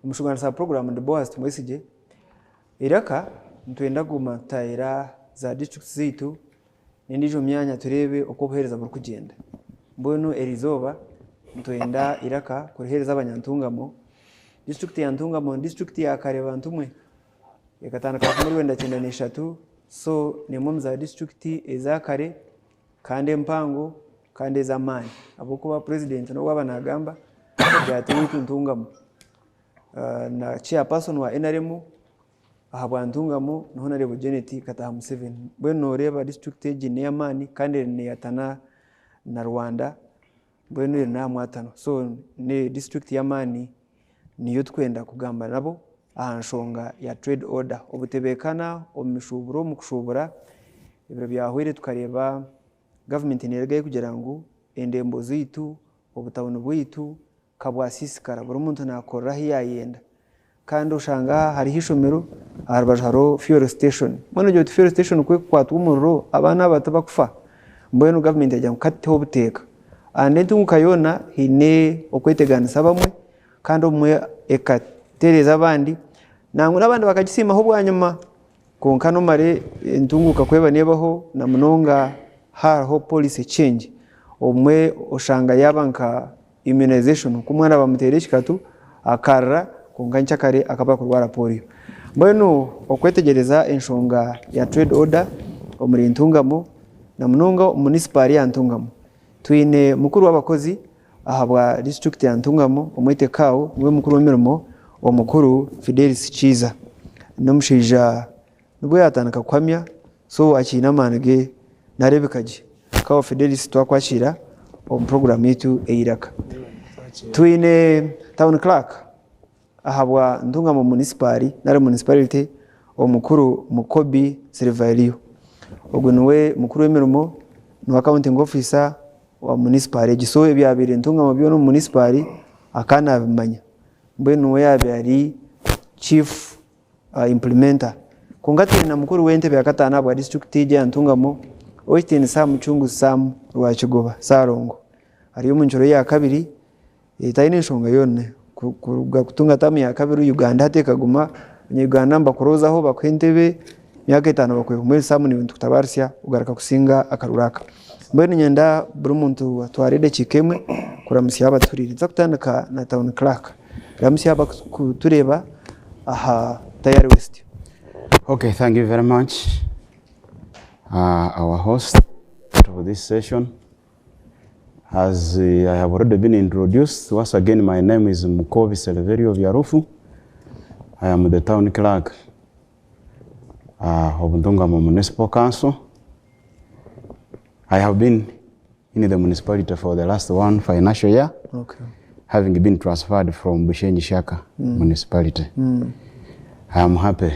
Omushunganisa wa puroguraamu ndi Boaz Tumwesigye. Eiraka nitwenda kuguma nitutaayira za disiturikiti zaitu n'endiijo myanya tureebe oku obuheereza burikugyenda. Mbwenu eriizooba nitwenda eiraka kuriheereza abanyantungamo. Disiturikiti ya Ntungamo ni disiturikiti ya kare bantumwe, ekatandika nka omuri 93 so n'emwe omu za disiturikiti eza kare kandi empango kandi ez'amaani ahabw'okuba purezidenti n'obu yaaba naagamba agira ati owaitu Ntungamo. Na chairperson wa NRM ahabwa Ntungamo ni Honarebo Janet Kataha Museveni. Mbwenu nooreeba disiturikiti egi n'ey'amaani kandi neeyatana na Rwanda mbwenu eri n'aha mwatano. So ni disiturikiti y'amaani niyo turikwenda kugamba nabo aha nshonga ya trade order. Obutebeekana omu mishuuburo omu kushuubura ebiro byahweire tukareeba gavumenti neerugayo kugira ngu endembo zaitu, obutawuni bwaitu ka bwasiisikara buri muntu naakorera ahu yaayenda. Kandi oshanga hariho eishomero aha rubaju hariho fuel station. Mbwenu ogira oti fuel station ku ekukwatwa omuriro abaana aba tibakufa? Mbwenu gavumenti yagira ngu katuteho obuteeka. And entunguka yoona haine okweteganisa abamwe kandi obumwe ekatereeza abandi nangwa n'abandi bakagisiimaho bwanyima. Kwonka nomara entunguka ku eba nebaho na munonga hariho policy change obumwe oshanga yaaba nka immunization nk'omwana bamuteera ekikatu akarira kwonka nkyakare akaba arikurwara polio. Mbwenu okwetegyereza enshonga ya trade order omuri Ntungamo na munonga omu munisipaari ya Ntungamo twine mukuru w'abakozi ahabwa disiturikiti ya Ntungamo omwete Kao niwe mukuru w'emirimo omukuru Fidelis Kiiza. N'omushaija nibwo yaatandika kuhamya so akiine amaani ge naareebeka gye. Kao Fidelis twakwakiira omu puroguraamu yaitu ey'eiraka. Twine Town Clerk ahabwa Ntungamo Munisipaari nari Municipality omukuru Mukobi Silvario. Ogu niwe mukuru w'emirimo niwe accounting officer wa munisipaari egi. So ebyabaire Ntungamo byona omu munisipaari akaba naabimanya. Mbwenu niwe yaabaire ari chief implementer. Kwonka twine na mukuru w'entebe ya kataano ahabwa disiturikiti egi eya Ntungamo, Ow'ekitiinisa Mucunguzi Sam Rwakigoba Ssalongo. Ari omu ncuro ye ya kabiri, taine nshonga yoona kuruga kutunga taamu ya kabiri Uganda hati ekaguma, abanya-Uganda nibakuroozaho bakuha entebe, emyaka etaano bakwiha mbwenu Sam naiwe nitukutabaarisa kugaruka kusinga akaruru aka. Mbwenu niinyenda buri muntu atware edakiika emwe kuramutsya abatuhuriire. Nituza kutandika na Town Clerk. Ramutsya abarikutureeba aha Tayari West. Okay, thank you very much, our host for this session. As I have already been introduced, once again my name is Mukobi Selverio Byarufu. I am the town clerk of Ntungamo Municipal Council. I have been in the municipality for the last one financial year, having been transferred from Bushenyi Shaka municipality. I am happy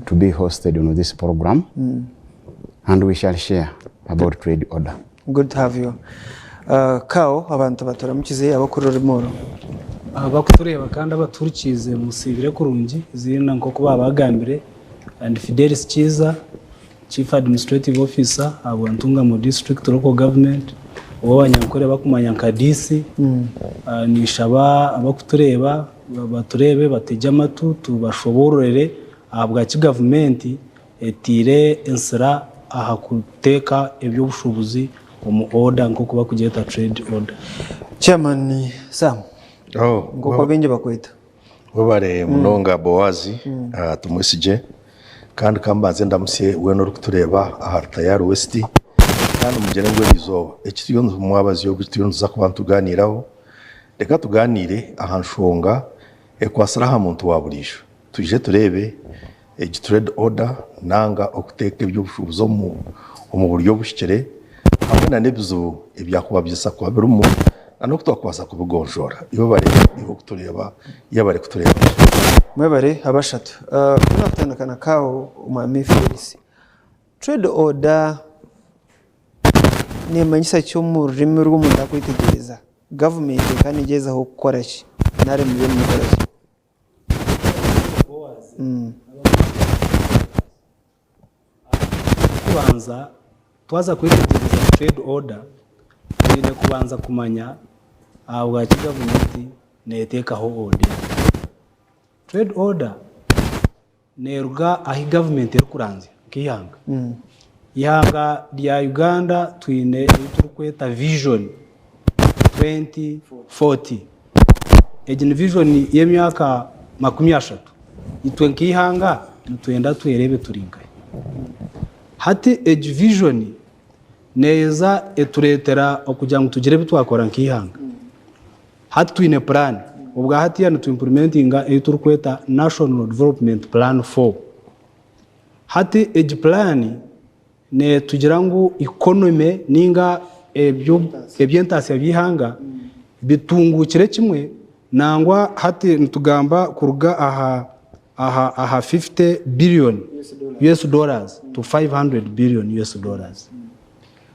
to be hosted on this program and we shall share about trade order. Good to have you. Kao abantu baturamukize abakuri orurimi oru. Abakutureeba kandi abatuhurikiize musiibire kurungi eiziina nk'oku baabagambire ndi Fidelis Kiiza Chief Administrative Officer ahabwa Ntungamo District Local Government ou abanyankore bakumanya nka DC. Ninshaba abakutureeba batureebe bategye amatu tubashoboororere ahabwaki gavumenti etaire ensira aha kuteeka eby'obushuubuzi omu order nk'oku bakugyeta trade order. Chairman Sam, nk'oku abaingi bakweta. Webare munonga Boazi, Tumwesigye. Kandi ka mbanze ndamutsye weena orikutureeba ahari Tayari West kandi mugire ngu eriizooba eki turiyo omwabazyo ogu turiyo nituza kuba nitugaaniiraho, reka tugaaniire aha nshonga ekwatsire aha muntu wa buriijo. Twije tureebe egi trade order nanga okuteeka eby'obushuubuzi omu buryo obuhikire hamwe na n'ebizibu ebyakuba bibaasa kuba birimu na n'oku twakubaasa kubigonjoora. Iwe bareebe iwe orikutureeba yebare kutureeba. Mwebare abashatu. Ku naakutandika na Kaawo Omwami Felix, trade order neemanyisa ki omu rurimi rw'omuntu arikwetegyereza? Gavumenti ekaba negyezaho kukora ki nari muriyo nimukora ki? Kubanza twaza kwetegyereza trade order twine kubanza kumanya ahabwaki gavumenti neteekaho order egyo. Trade order neeruga ahu gavumenti erikuranzya nk'eihanga. Eihanga rya Uganda twine ebi turikweta vision 2040. Egi ni vision y'emyaka 30. Itwe nk'eihanga nitwenda twereebe turi nkahi. Hati egi vision neeza etureetera okugira ngu tugire ebi twakora nk'eihanga. Hati twine puraani. Obwa hatiiya nitu implementinga ei turikweta National Development Plan 4. Hati egi puraani neetugira ngu economy ninga eby'entaasya by'eihanga bitunguukire kimwe nangwa hati nitugamba kuruga aha aha aha 50 billion US dollars to 500 billion US dollars.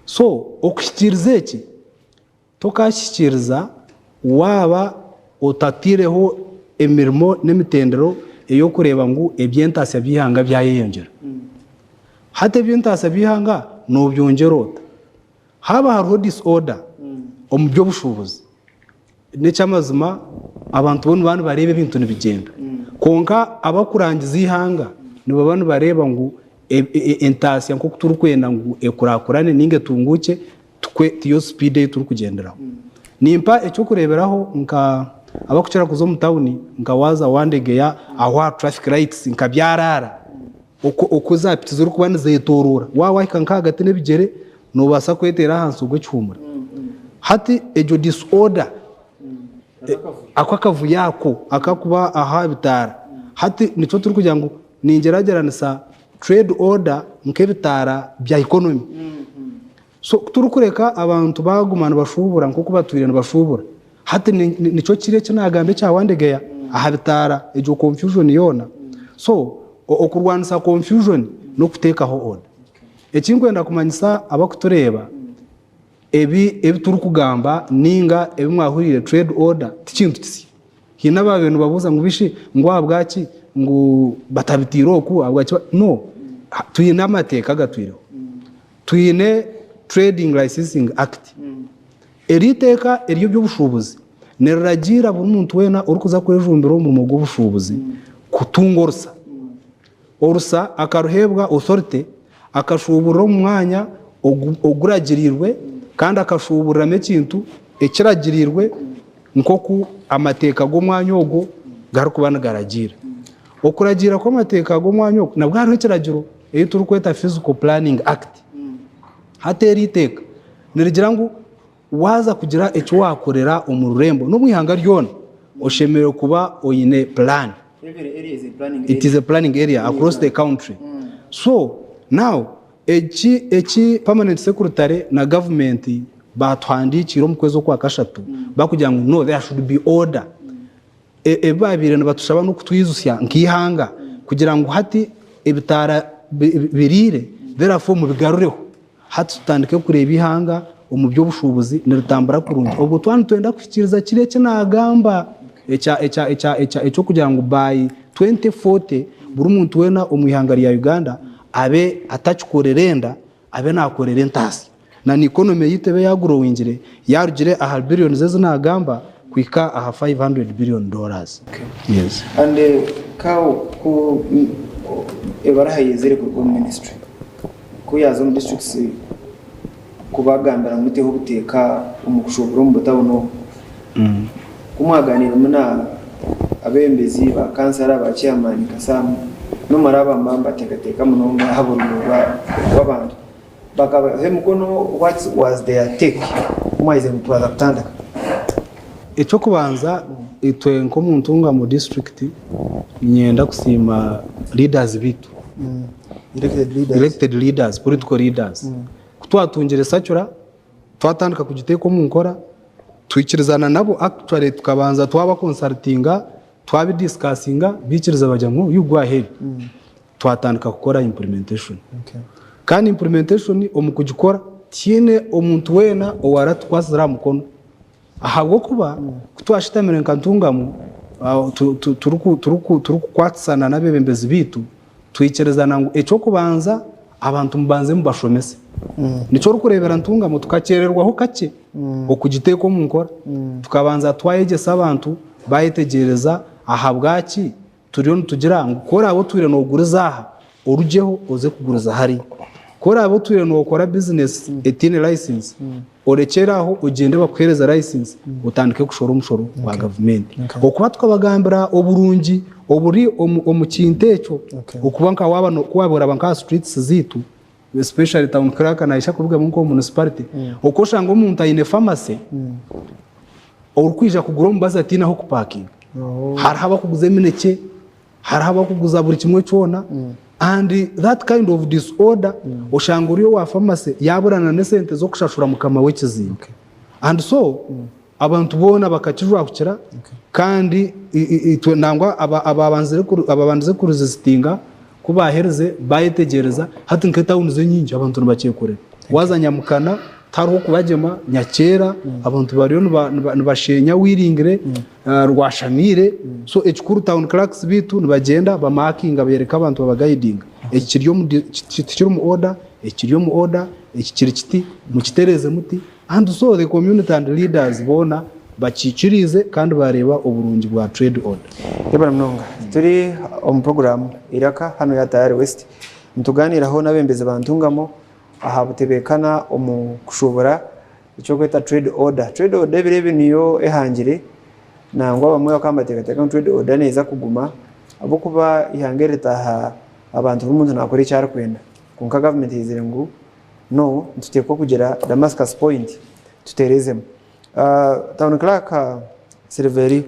So okuhikiiriza eki Tokakihikiiriza waaba otataireho emirimo n'emitendero ey'okureeba ngu eby'entaasya by'eihanga byayeyongyera. Hati eby'entaasya by'eihanga noobyongyera ota? Haaba hariho disorder omu by'obushuubuzi, n'eky'amazima abantu bo nibaba nibareeba ebintu nibigyenda. Kwonka abarikurangiza eihanga nibaba nibareeba ngu entaasya nk'oku turikwenda ngu ekurakurane nainga etunguukye, Tukwe tiyo sipiidi ei turikugyenderaho. Nimpa eky'okureeberaho nka abakukira kuza omu tawuni nka waaza Wandegeya aho aha traffic lights nka byaraara oku oku za piki zirikuba nizetoroora waaba waahika nk'ahagati n'ebigyere noobaasa kweteera ahansi ogwe ekihuumura. Hati egyo disorder ako akavuyo ako akakuba aha bitaara hati nikyo turikugira ngu ningyeragyeranisa trade order nk'ebitaara bya economy. So ku turikureka abantu baaguma nibashuubura nk'oku batwire nibashuubura, hati nikyo kiri eki naagamba ekya Wandegeya aha bitaara, egyo confusion yoona. So okurwanisa confusion n'okuteekaho order. Eki ndikwenda kumanyisa abarikutureeba, ebi ebi turikugamba nainga ebi mwahuriire trade order ti kintu kisya. Haine abaabaire nibabuuza ngu bishi ngu ahabwaki ngu batabiteire oku, ahabwaki no, twine amateeka agatwireho. Twine Trading Licensing Act. Eri iteeka ery'eby'obushuubuzi niriragiira buri muntu weena orikuza kwejumbira omu murimo gw'obushuubuzi kutunga orusa. Orusa akaruheebwa authority akashuuburira omu mwanya oguragiriirwe kandi akashuuburiramu ekintu ekiragiriirwe nk'oku amateeka g'omwanya ogwo garikuba nigaragiira. Okuragiira kw'amateeka g'omwanya ogwo nabwo hariho ekiragiro ei turikweta Physical Planning Act. Hati eri iteeka nirigira ngu waaza kugira eki waakorera omu rurembo n'omu ihanga ryona, oshemereire kuba oine pulaani. It is a planning area across the country. So now eki eki permanent secretary na government baatuhandiikiire omu kwezi okwakashatu bakugira ngu no there should be order. Ebi baabaire nibatushaba n'okutwijutsya nk'eihanga kugira ngu hati ebitaara biriire therefore mubigarureho hati tutandike kureeba eihanga omu by'obushuubuzi niritambura kurungi. Obwo twaba nitwenda kuhikiiriza kiri eki naagamba eky'okugira ngu by 2040 buri muntu weena omu ihanga rya Uganda abe atakikorera enda abe naakorera entaasya. Na na economy yaitu ebe yagrowingire yarugire aha billions ezi nagamba kuhika aha 500 billion dollars. Yes. And ka ku ebaraha yezire kuruga omu ministry ku yaza omu districts kubagambira muteho obuteeka omu kushubura omu butawuni obu ku mwaganiiremu na abebembezi ba kansara ba chairman Kasamu nomuraba muba mubateekateeka munonga aha burungi bw'abantu. Bakabaha emikono what was their take kumwaherize mutwaza kutandika? Eky'okubanza itwe nk'omu Ntungamo district niinyenda kusiima leaders baitu, elected leaders, political leaders. Ku twatungire circular twatandika kugiteeka omu nkora, twikirizana nabo actually tukabanza twaba consultinga, twabi discussinga baikiriza bagira ngu you go ahead. Twatandika kukora implementation. Kandi implementation omu kugikora tihaine omuntu weena owaratukwasize aha mukono ahabw'okuba ku twashutamire nka Ntungamo turikukwatisana n'abeebembezi baitu twikirizana ngu eky'okubanza abantu mubanze mubashomese. Nikyo orikureebera Ntungamo tukakyererwaho kakye okugiteeka omu nkora. Tukabanza twayegyesa abantu bayetegyereza ahabwaki. Turiyo nitugira ngu ku oraabe otwire nooguriza aha, orugyeho oze kuguriza hariya. Ku oraabe otwire nookora bizinesi etaine layisinsi, orekyere aho ogyende bakuheereze layisinsi otandike kushora omushoro gwa gavumenti. Okuba tukabagambira oburungi oburi omu kintu ekyo, okuba nka waaba ku waabe oraba nk'aha streets zaitu, especially town clerk naija kubigamu nk'omu municipality, oku oshanga omuntu aine pharmacy, orikwija kugura omubazi ataine ah'okupakinga. Hariho abakuguza eminekye, hariho abakuguza buri kimwe kyona and that kind of disorder oshanga ori owa pharmacy yaburana n'esente z'okushashura mukama w'ekizimbe. And so abantu boona bakakijwahukira kandi itwe nangwa ababandize kuresistinga ku baaherize baayetegyereza hati nk'etawuni zo enyingi abantu nibakyekorera. Waaza Nyamukana tihariho kubagyema, Nyakyera abantu bariyo nibasheenya Wiringire, Rwashamiire. So ekikuru town clerks baitu nibagyenda bamaakinga beereka abantu babagayidinga. Eki kiri omu tikiri omu order, eki kiri omu order, eki kiri kiti, mukitereeze muti. And so the community and leaders boona bakiikiriize kandi baareeba oburungi bwa trade order. Yebare munonga. Turi omu puroguraamu Eiraka hanu ya Tayari West. Nitugaaniiraho n'abeebembezi ba Ntungamo aha butebeekana omu kushuubura eky'okweta trade order. Trade order ebiro ebi niyo ehangire nangwa abamwe bakaba nibateekateeka ngu trade order neeza kuguma ahabw'okuba eihanga eri ritaaha abantu buri muntu naakora eki arikwenda. Kwonka gavumenti eizire ngu No, nituteekwa kugira Damascus Point tuteerezemu. Town Clerk Silverio,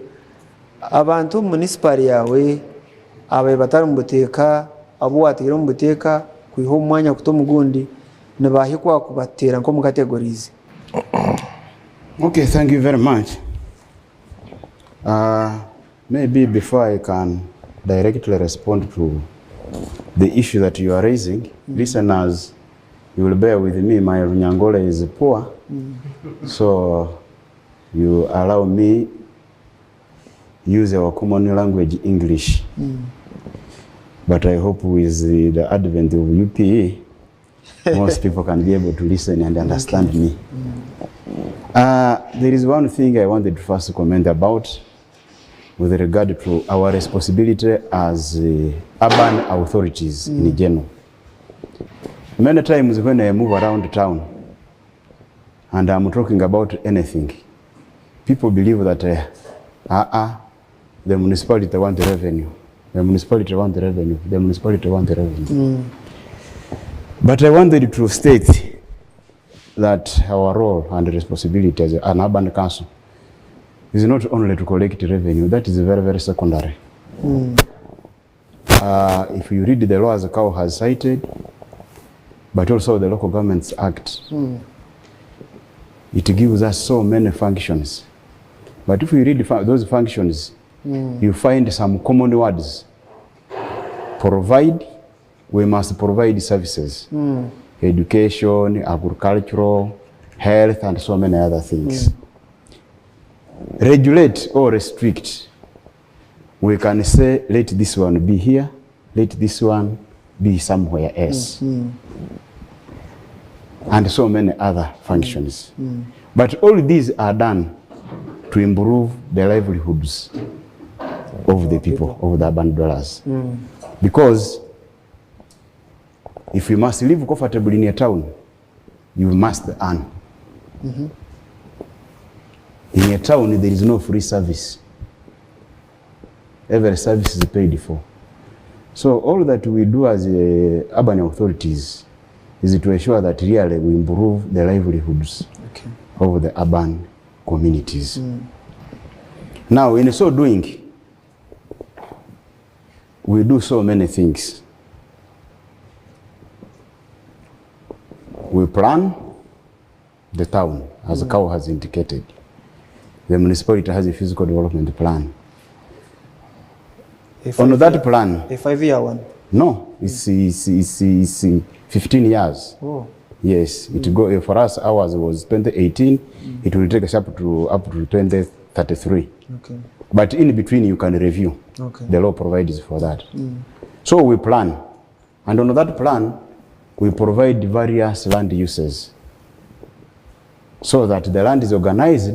abantu omu munisipaari yaawe ababaire batari mu buteeka, abu waateire omu buteeka kwiha omu mwanya kuta omu gundi, nibaahi ku waakubateera nk'omu categories? Okay, thank you very much. Maybe before I can directly respond to the issue that you are raising, listeners, you will bear with me, my Runyankore is poor, so you allow me use our common language, English. But I hope with the advent of UPE, most people can be able to listen and understand me. There is one thing I wanted to first comment about with regard to our responsibility as urban authorities in general. Many times when I move around town and I'm talking about anything, people believe that the municipality want revenue, the municipality want revenue, the municipality want revenue. But I wanted to state that our role and responsibility as an urban council is not only to collect revenue, that is very, very secondary. If you read the law as Cow has cited, but also the Local Governments Act, it gives us so many functions. But if you read those functions, you find some common words. Provide, we must provide services. Education, agricultural, health, and so many other things. Regulate or restrict. We can say, let this one be here, let this one be somewhere else. And so many other functions. But all these are done to improve the livelihoods of the people, of the urban dwellers. Because if you must live comfortably in a town, you must earn. In a town, there is no free service. Every service is paid for. So all that we do as urban authorities is to ensure that really we improve the livelihoods of the urban communities. Now, in so doing, we do so many things. We plan the town, as Cow has indicated. The municipality has a physical development plan. On that plan, A 5-year one? No, it's 15 years. Oh. Yes, it go for us. Ours was 2018. It will take us up to 2033. But in between, you can review. The law provides for that. So we plan, and on that plan, we provide various land uses, so that the land is organized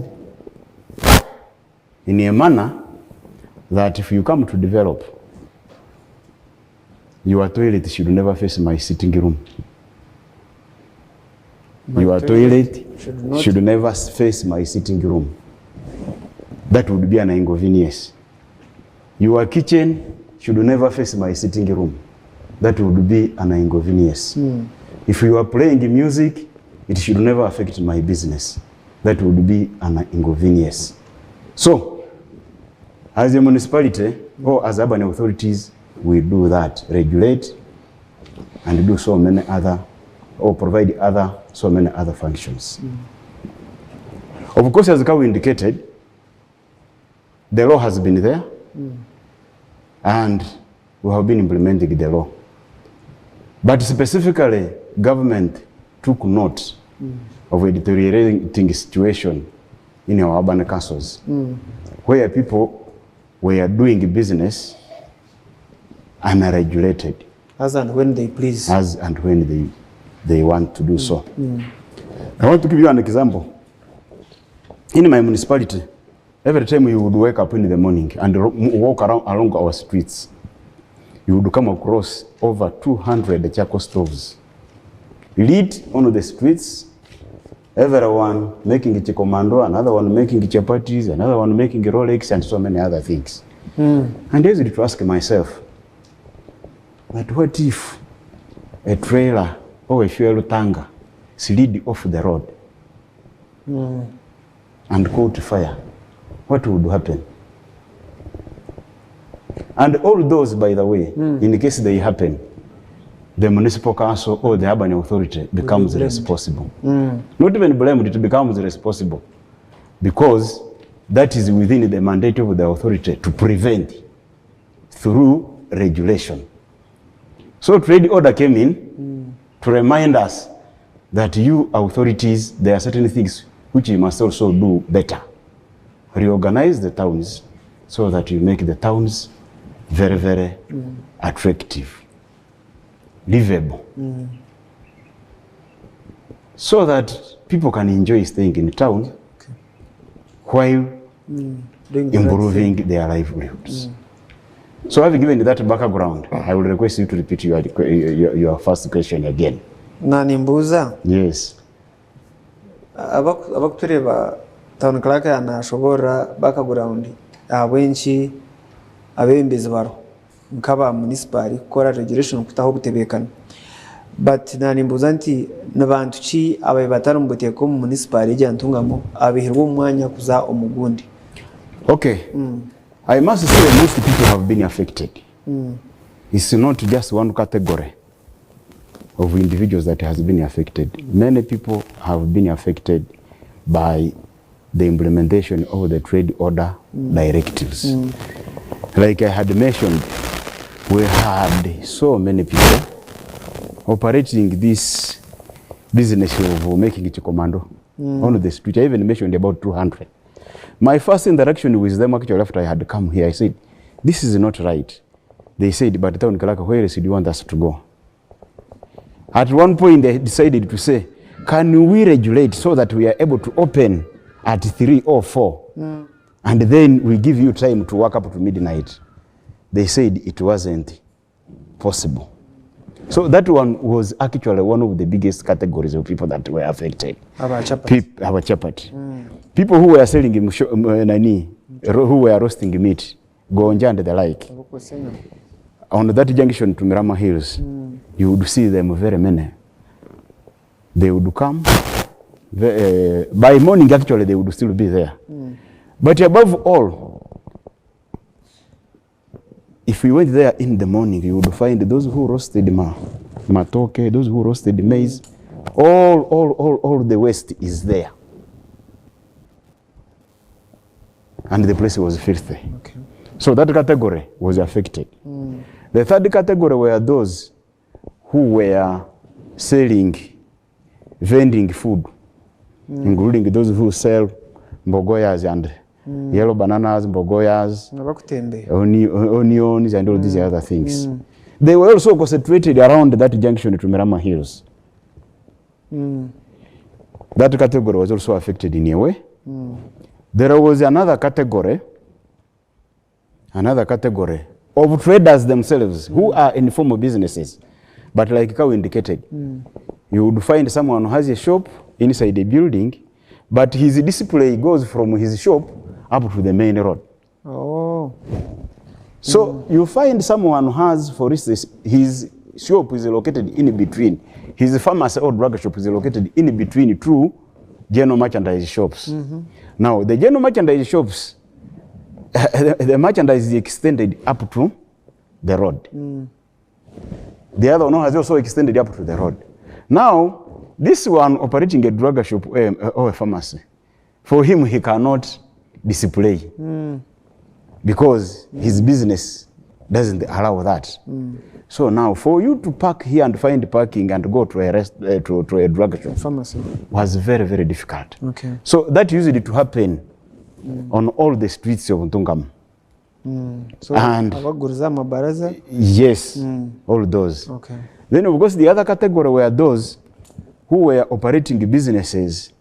in a manner that if you come to develop, Your toilet should never face my sitting room. My Your toilet should not should never face my sitting room. That would be an inconvenience. Your kitchen should never face my sitting room. That would be an inconvenience. If you are playing music, it should never affect my business. That would be an inconvenience. So, as a municipality or as urban authorities, we do that, regulate and do so many other, or provide other, so many other functions. Of course, as Kawu indicated, the law has been there and we have been implementing the law. But specifically, government took note of a deteriorating situation in our urban councils, where people were doing business unregulated as and when they please. as and when they want to do so. I want to give you an example. In my municipality, every time you would wake up in the morning and walk around along our streets, you would come across over 200 charcoal stoves lit on the streets, everyone making chikomando, another one making chapatis, another one making Rolex, and so many other things. And I used to ask myself, but what if a trailer or a fuel tanker slid off the road and caught fire? What would happen? And all those, by the way, in case they happen, the municipal council or the urban authority becomes responsible. Not even blamed, it becomes responsible because that is within the mandate of the authority to prevent through regulation. So trade order came in to remind us that you authorities, there are certain things which you must also do better. Reorganize the towns so that you make the towns very, very attractive, livable, so that people can enjoy staying in town while Doing the right improving their livelihoods. So having given that background, I will request you to repeat your first question again. Na nimbuuza Yes. abakutureeba town clerk nashoboorora background ahabw'enki abeebembezi bariho nk'aba municipal kukora regulation kutaho obutebeekani but nanimbuuza nti ni bantu ki ababaire batari omu buteeka omu municipal egi ya Ntungamo abaihirwe omu mwanya kuza omu gundi? Okay. I must say most people have been affected. It's not just one category of individuals that has been affected. Many people have been affected by the implementation of the trade order directives. Like I had mentioned, we had so many people operating this business of making chikomando on the street. I even mentioned about 200. My first interaction with them actually after I had come here, I said, this is not right. They said, but town clerk, where else do you want us to go? At one point, they decided to say, can we regulate so that we are able to open at 3 or 4? And then we give you time to work up to midnight. They said it wasn't possible. So that one was actually one of the biggest categories of people that were affected. Aba chapati. Aba chapati. People who were selling nani, who were roasting meat, gonja and the like. On that junction to Mirama Hills, you would see them very many. They would come. By morning, actually, they would still be there. But above all, if we went there in the morning, you would find those who roasted matoke, those who roasted maize, all the waste is there. And the place was filthy. So that category was affected. The third category were those who were selling, vending food, including those who sell mbogoyas and yellow bananas, mbogoyas, onions, and all these other things. They were also concentrated around that junction to Mirama Hills. That category was also affected in a way. There was another category of traders themselves who are in formal businesses. But like Kao indicated, you would find someone who has a shop inside a building, but his display goes from his shop up to the main road. Oh. So you find someone who has, for instance, his shop is located in between. His pharmacy or drug shop is located in between two general merchandise shops. Now, the general merchandise shops, the merchandise is extended up to the road. The other one has also extended up to the road. Now, this one operating a drug shop or a pharmacy, for him, he cannot display because his business doesn't allow that. So now, for you to park here and find parking and go to a rest, to a drug shop Pharmacy. was very, very difficult. Okay. So that used to happen on all the streets of Ntungamo. So abaguriza amabaraza. Yes, all those. Okay. Then, of course, the other category were those who were operating businesses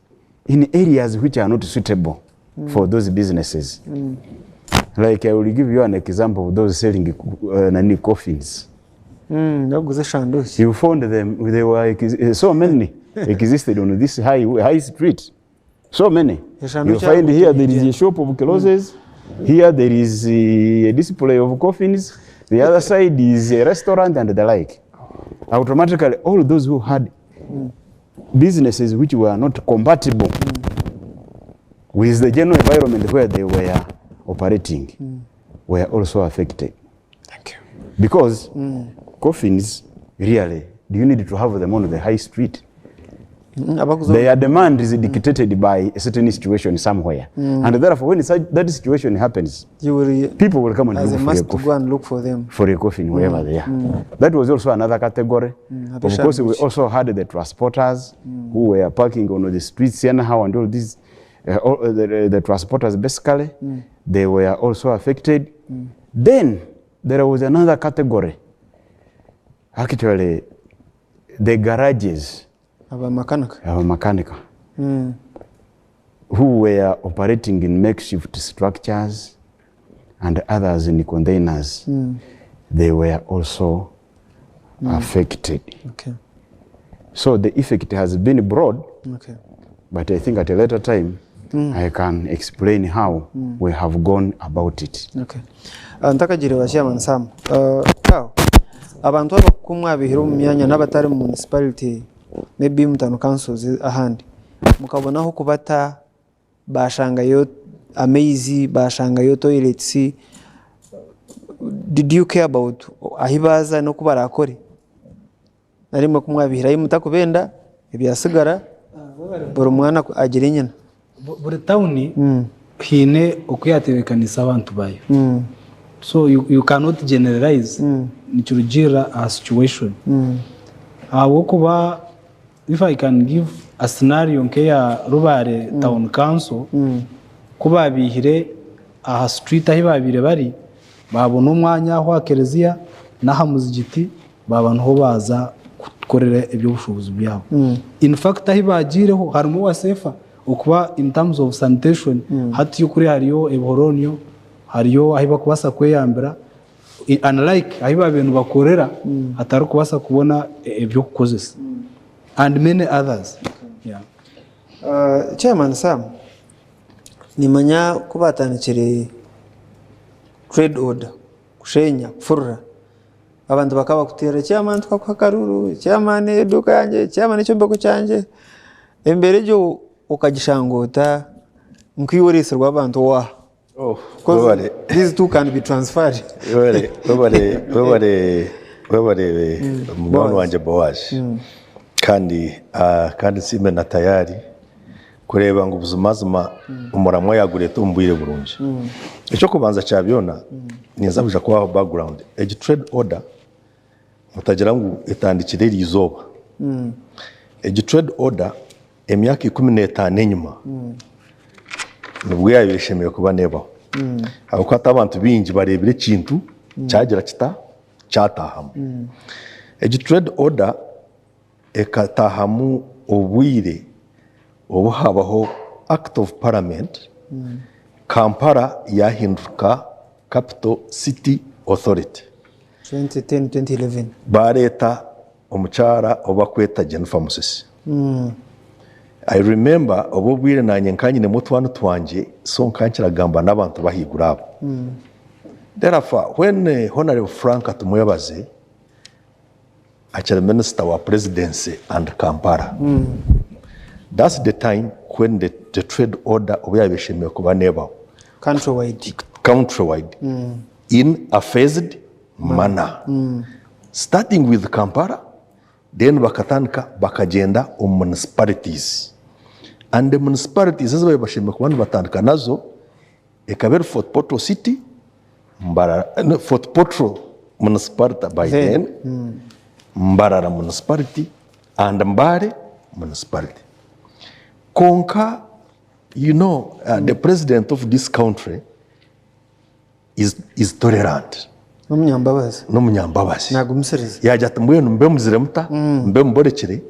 in areas which are not suitable for those businesses. Like I will give you an example of those selling nani coffins. Baguze shanduki. You found them, there were so many existed on this high street. So many. Eshanduki You find here there is a yeah. shop of clothes, here there is a display of coffins, the other side is a restaurant and the like. Automatically, all those who had businesses which were not compatible with the general environment where they were operating were also affected. Thank you. Because coffins, really, do you need to have them on the high street? Abaguze Their demand is dictated by a certain situation somewhere. And therefore, when that situation happens, you will people will come and as a look for a must to coffin. go and look for them. For a coffin, wherever they are. That was also another category. Of course, we also had the transporters who were parking on the streets anyhow and all these, all, the transporters basically, they were also affected. Then there was another category. Actually, the garages, Abamakanika. Mechanical, who were operating in makeshift structures and others in containers, they were also affected. Okay. So the effect has been broad, Okay. but I think at a later time, I can explain how we have gone about it. Okay. Ntakagire ba Chairman Sam. Kao, abantu abakumwa bihira omu myanya n'abatari mu municipality, maybe mu town councils ahandi, mukabonaho kubata bashangayo amaizi, bashangayo toilets. Did you care about ahi baza n'oku barakore narimwe kumwabihirayo mutakubenda ebyasigara buri mwana agire nyina? Buri tawuni hiine oku yatebeekanisa abantu bayo, so you cannot generalize, nikirugiirira aha situation, ahabw'okuba if I can give a scenario nk'eya Rubare Town Council, ku babihire aha street ahi babiire bari, babona omwanya aho aha kereziya n'aha muzigiti, baba niho baza kukorera eby'obushuubuzi byabo. In fact, ahi bagiireho harimu wasefa okuba in terms of sanitation. Hati kuri hariyo ebihoronio, hariyo ahi bakubaasa kweyambira, unlike ahi babiire nibakorera hatarikubaasa kubona ebyokukozesa and many others, yeah. Chairman Sam, nimanya ku batandikire trade order kushenya kufurura, abantu bakaba bakutera, "Chairman, tukakuha akaruru, chairman, eduka yange, chairman, ekyombeko kyangye." Embera egyo okagishangota nk'iwe oreesirwe abantu waha? Oh, 'Cause webale. these two can be transferred. Webale, webale, webale, webale, mugabane wanje Boaz. Kandi nsime na tayari kureba ngu buzimazima umuramwa yagureta omu bwire burungi. Ekyokubanza kya byona, ninza kuja kubaho background. Egi trade order mutagira ngu etandikire eri izooba. Egi trade order emyaka 15 enyima nibwo yabaire eshemereire kuba nebaho, ahabw'okuba hati abantu baingi bareebire ekintu kyagira kita kyatahamu. Egi trade order ekatahamu obwire obu habaho Act of Parliament, Kampala yahinduka capital city of Authority. 2010, 2011. Baareeta omukyara ou barikweta Jennifer Musisi. I remember obwo obwire naanye nkaba nyinemu otwana twangye so nkaba nkiragamba n'abantu b'ahaiguru abo. Therefore when Honourable Frank Tumwebaze akiri Minister wa Presidency and Kampala, that's the time when the the trade order obu yaabaire eshemereire kuba neebaho. Country wide. Country wide in a phased manner. Starting with Kampala Then bakatandika bakagyenda omu municipalities and the municipalities ezi baabaire bashemereire kuba nibatandika nazo ekaba eri Fort Portal City, Mbarara, no, Fort Portal municipality by then, Mbarara municipality and Mbale municipality. Kwonka you know the president of this country is, is tolerant. N'omunyambabazi. N'omunyambabazi. Naagumisiriza. Yaagira ati mbwenu mbe muzire muta, mbe muborekire,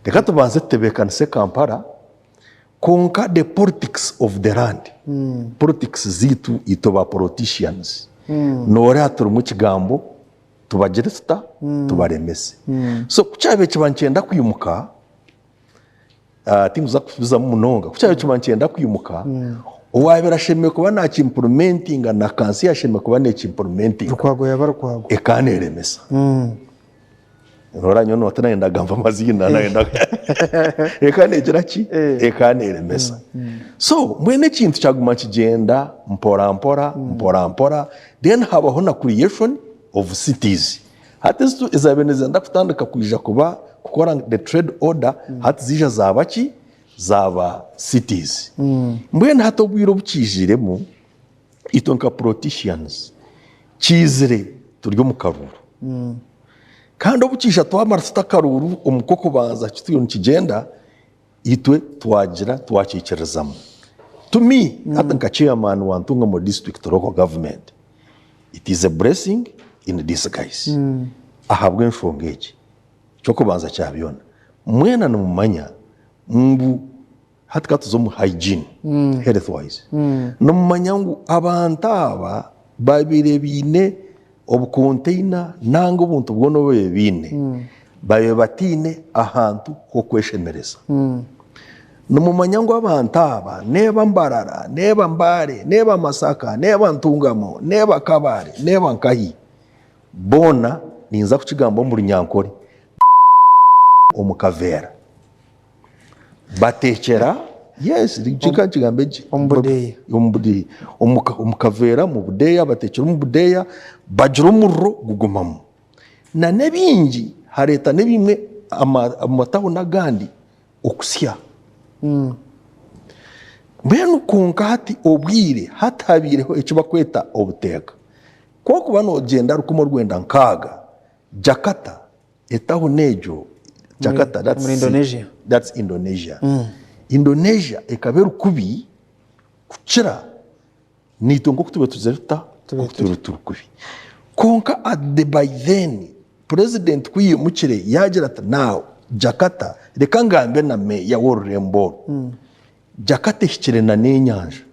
reka tubanze tutebeekanise Kampala, kwonka the politics of the land, politics zaitu itwe ba politicians, nooreeba turimu ekigambo tubagire tuta, tubaremese. So ku kyabaire kiba nikyenda kwimuka, Tinkuza kubizamu munonga ku kyabaire kiba nikyenda kwimuka, owaabaire ashemereire kuba nakimpurimentinga na kanso eyashemereire kuba nekimpurimentinga Rukwago yaaba Rukwago. ekaba neeremesa. Noreeba nyowe nooba tinayenda kugamba amaziina nayenda ekaba neegira ki? Ekaba neeremesa. So mbwenu ekintu kyaguma nikigyenda mpora mpora mpora mpora then habaho na creation of cities. Hati ezitu ezaabaire nizenda kutandika kwija kuba kukora the trade order hati ziija zaaba ki? Zaaba cities. Mbwenu hati obwire obu kiijiiremu, itwe nka politicians kiizire turi omu karuuru. Kandi obu kiija twamara tuta akaruuru omu k'okubanza kitwire nikigyenda, Itwe twagira twakiikirizamu. To me, hati nka chairman wa Ntungamo district local government, it is a blessing in disguise ahabw'enshonga egi. Eky'okubanza kya byona, mwena nimumanya ngu hati ka tuze omu hygiene, health wise, nimumanya ngu abantu aba babaire baine obukonteina nanga obuntu bwona obu babaire baine, babaire bataine ahantu h'okweshemereza. Nimumanya ngu abantu aba neeba Mbarara, neeba Mbale, neeba Masaka, neeba Ntungamo, neeba Kabale, neeba nkahi, boona ninza kukigamba omu Runyankore, omu kaveera. Batekyera yes reka nkigambe gye Omu budeeya. omu budeeya omu ka- omu kaveera omu budeeya batekyera omu budeeya bagira omuriro gugumamu na n'ebingi hareeta n'ebimwe ama- omu matawuni agandi okusya mbwenu kwonka hati obwire hati habaireho eki bakweta obuteeka ku orikuba noogyenda rukumi orwenda nkaaga Jakarta Etawuni egyo Jakarta that's, Omuri Indonesia. that's Indonesia. Indonesia ekaba eri kubi kukira naitwe nk'oku tube tuzire tuta Tube nk'oku tube turi kubi. Kwonka at the by then president ku yaimukire yaagira ati now Jakarta reka ngambe na meeya w'orurembo oru. Jakarta ehikire na n'enyanja.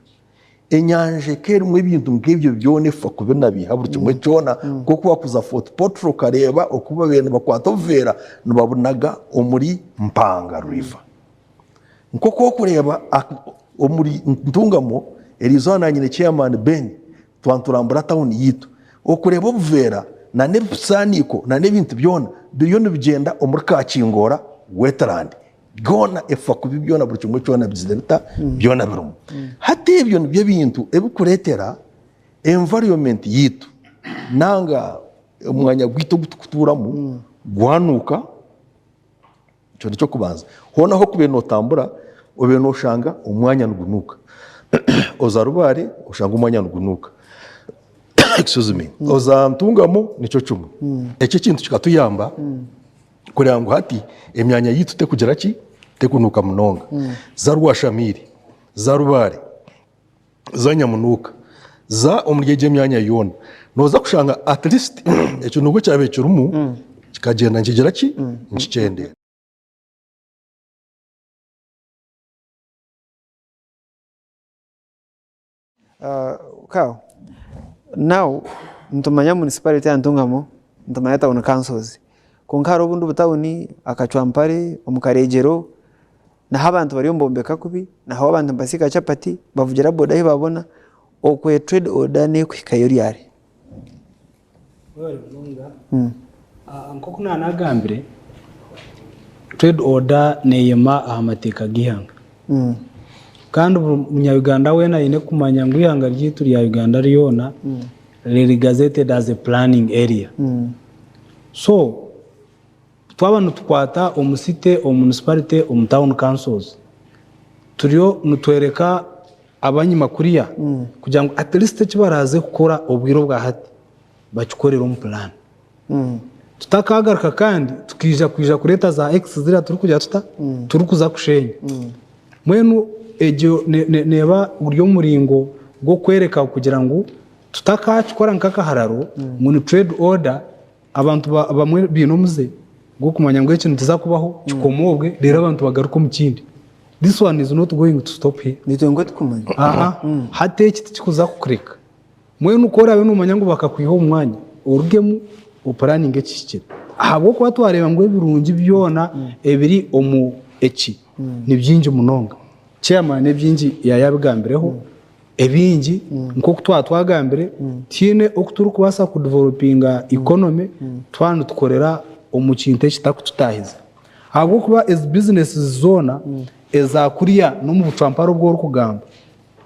Enyanja eka erimu ebintu nk'ebyo byona efa kubi nabiiha buri kimwe kyona nk'oku wakuza Fort Portal okareeba oku babaire nibakwata obuveera nibabunaga omuri Mpanga River. Nk'oku orikureeba omuri Ntungamo eriizooba naanye na chairman Ben twaba niturambura tawuni yaitu, okureeba obuveera n'ebisaaniiko n'ebintu byona biriyo nibigyenda omuri Kakingora Wetland. Byona efa kubi byona buri kimwe kyona bizire bita byona birimu. Hati ebyo nibyo bintu ebikureetera environment yaitu nanga omwanya gwaitu ogu turikutuuramu gwanuuka, ekyo n'eky'okubanza. Hoona ahu orikuba nootambura obeire nooshanga omwanya nigunuuka, oza Rubare oshanga omwanya nigunuuka, excuse me, oza Ntungamo nikyo kimwe. Ekyo ekintu kikatuyamba. Kureba ngu hati emyanya yaitu tekugira ki? Tekunuuka munonga. Za Rwashamaire, za Rubare, za Nyamunuuka, za omuri egyo emyanya yoona, nooza kushanga at least ekinuuko ekyabaire kirimu kikagyenda nikigira ki? Nikikyendeera. Kaawo, now. Nitumanya municipality ya Ntungamo, nitumanya town councils kwonka hariho obundi butawuni Akacwampare, omu Kareegyero naho abantu bariyo nibombeka kubi, naho abantu nibasiika chapati, bavugira boda ahu babona, okwe trade order nekuhikayo ryari? Webare munonga. Nk'oku naanagambire, trade order neeyema aha mateeka g'eihanga. Kandi buri munya-Uganda weena aine kumanya ngu eihanga ryaitu rya Uganda ryona riri gazetted as a planning area. So, twaba nitukwata omu city, omu municipality, omu town councils, turiyo nitworeka abanyima kuriya kugira ngu at least eki baraaze kukora obwire obwa hati bakikorere omu pulaani. Tutakaagaruka kandi tukaija kwija kureeta za X ziriya turikugira tuta? Turikuza kusheenya. Mbwenu egyo neeba guri omuringo gw'okworeka kugira ngu tutakaakikora nk'akahararo ngu ni trade order, abantu abamwe baine omuze gw'okumanya ngu eki nikiza kubaho kikomoobwe reero abantu bagaruke omu kindi. This one is not going to stop here. Nitwe nikwo tukumanya. Aa, hati eki tikikuza kukureka. Mbwenu ku oraabe noomanya ngu bakakwiha omu mwanya, orugemu opuraninge ekihikire. Ahabw'okuba twareeba ngu ebirungi byona ebiri omu eki ni bingi munonga. Chairman ebingi yaabigambireho, ebingi nk'oku twaba twagambire, tihaine oku turikubaasa kudevelopinga economy twaba nitukorera omu kintu ekitarikututaahiza. Ahabw'okuba ezi bizinesi zoona eza kuriya n'omu bucwampara obu orikugamba,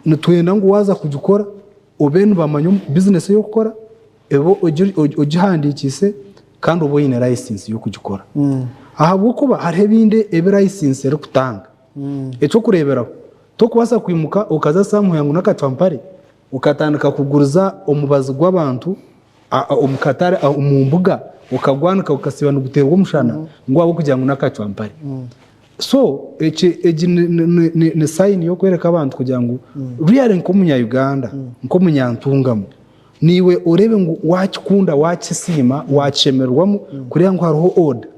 Nitwenda ngu waaza kugikora obe nibamanya bizinesi ei orikukora, ebe ogihandiikiise kandi obe oine layisinsi y'okugikora. Ahabw'okuba hariho ebindi ebi layisinsi erikutanga. Eky'okureeberaho, torikubaasa kwimuka okaza somewhere ngu n'akacwampare okatandika kuguriza omubazi gw'abantu omu katare, omu mbuga okagwanika gukasiiba niguteerwa omushana ngu ahabw'okugira ngu n'akacwampare. So eki egi ni, ni, ni, ni, ni sign y'okwereka abantu kugira ngu really nk'omunya Uganda, nk'omunyantungamo, niiwe oreebe ngu waakikunda, waakisiima, waakishemererwamu kureeba ngu hariho order.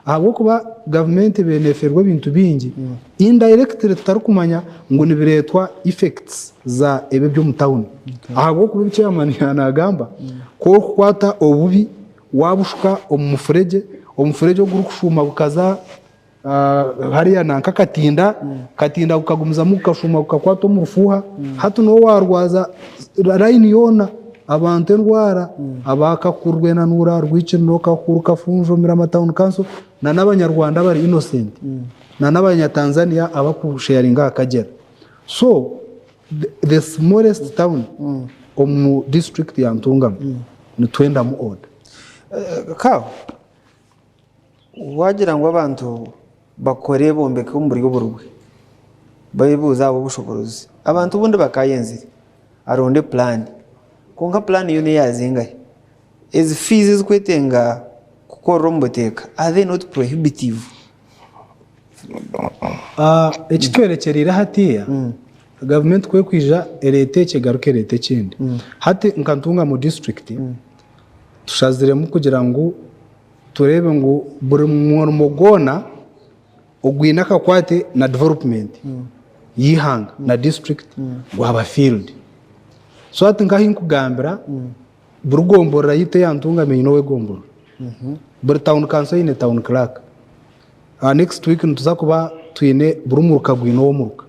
Ahabw'okuba gavumenti ebaire neefeerwa ebintu bingi indirectly tutarikumanya ngu nibireetwa effects za ebi eby'omu tawuni. Ahabw'okuba ebi chairman yaanagamba, ku orikukwata obubi waabushuka omu mufuregye, omufuregye ogurikushuuma gukaza Hariya nanka Katinda, Katinda gukagumizamu gukashuuma gukakwata omu rufuuha, hati niho waarwaza layini yoona abantu endwara, aba Kakuru, Rwenanura, Rwikiriro, Kakuru, Kafunjo, Mirama Town Council na n'Abanyarwanda abari innocent na n'Abanyatanzania abakusheyaringa aha Kagyera. So the smallest town omu district ya Ntungamo nitwendamu order. Kaaho Waagira ngu abantu bakore bombeke omu buryo oburungi, beebuuze ahabw'obushoboorozi. Abantu obundi bakaayenzire aronde puraani, kwonka puraani yo neeyazingahi? Ezi fiizi ezirikwetenga kukorera omu buteeka are they not prohibitive? Ekitwerekyereire hatiiya, gavumenti ku erikwija ereeta eki egaruke ereete ekindi. Hati nka Ntungamo disiturikiti, tushaziremu kugira ngu tureebe ngu buri murimo gwona ogwine akakwate na development y'eihanga na district gwaba filled. So hati nka ahu nkugambira buri gomborora yaitu eya Ntungamo eine ow'egomborora. Buri town council eine town clerk. Next week nituza kuba twine buri muruka gwine ow'omuruka.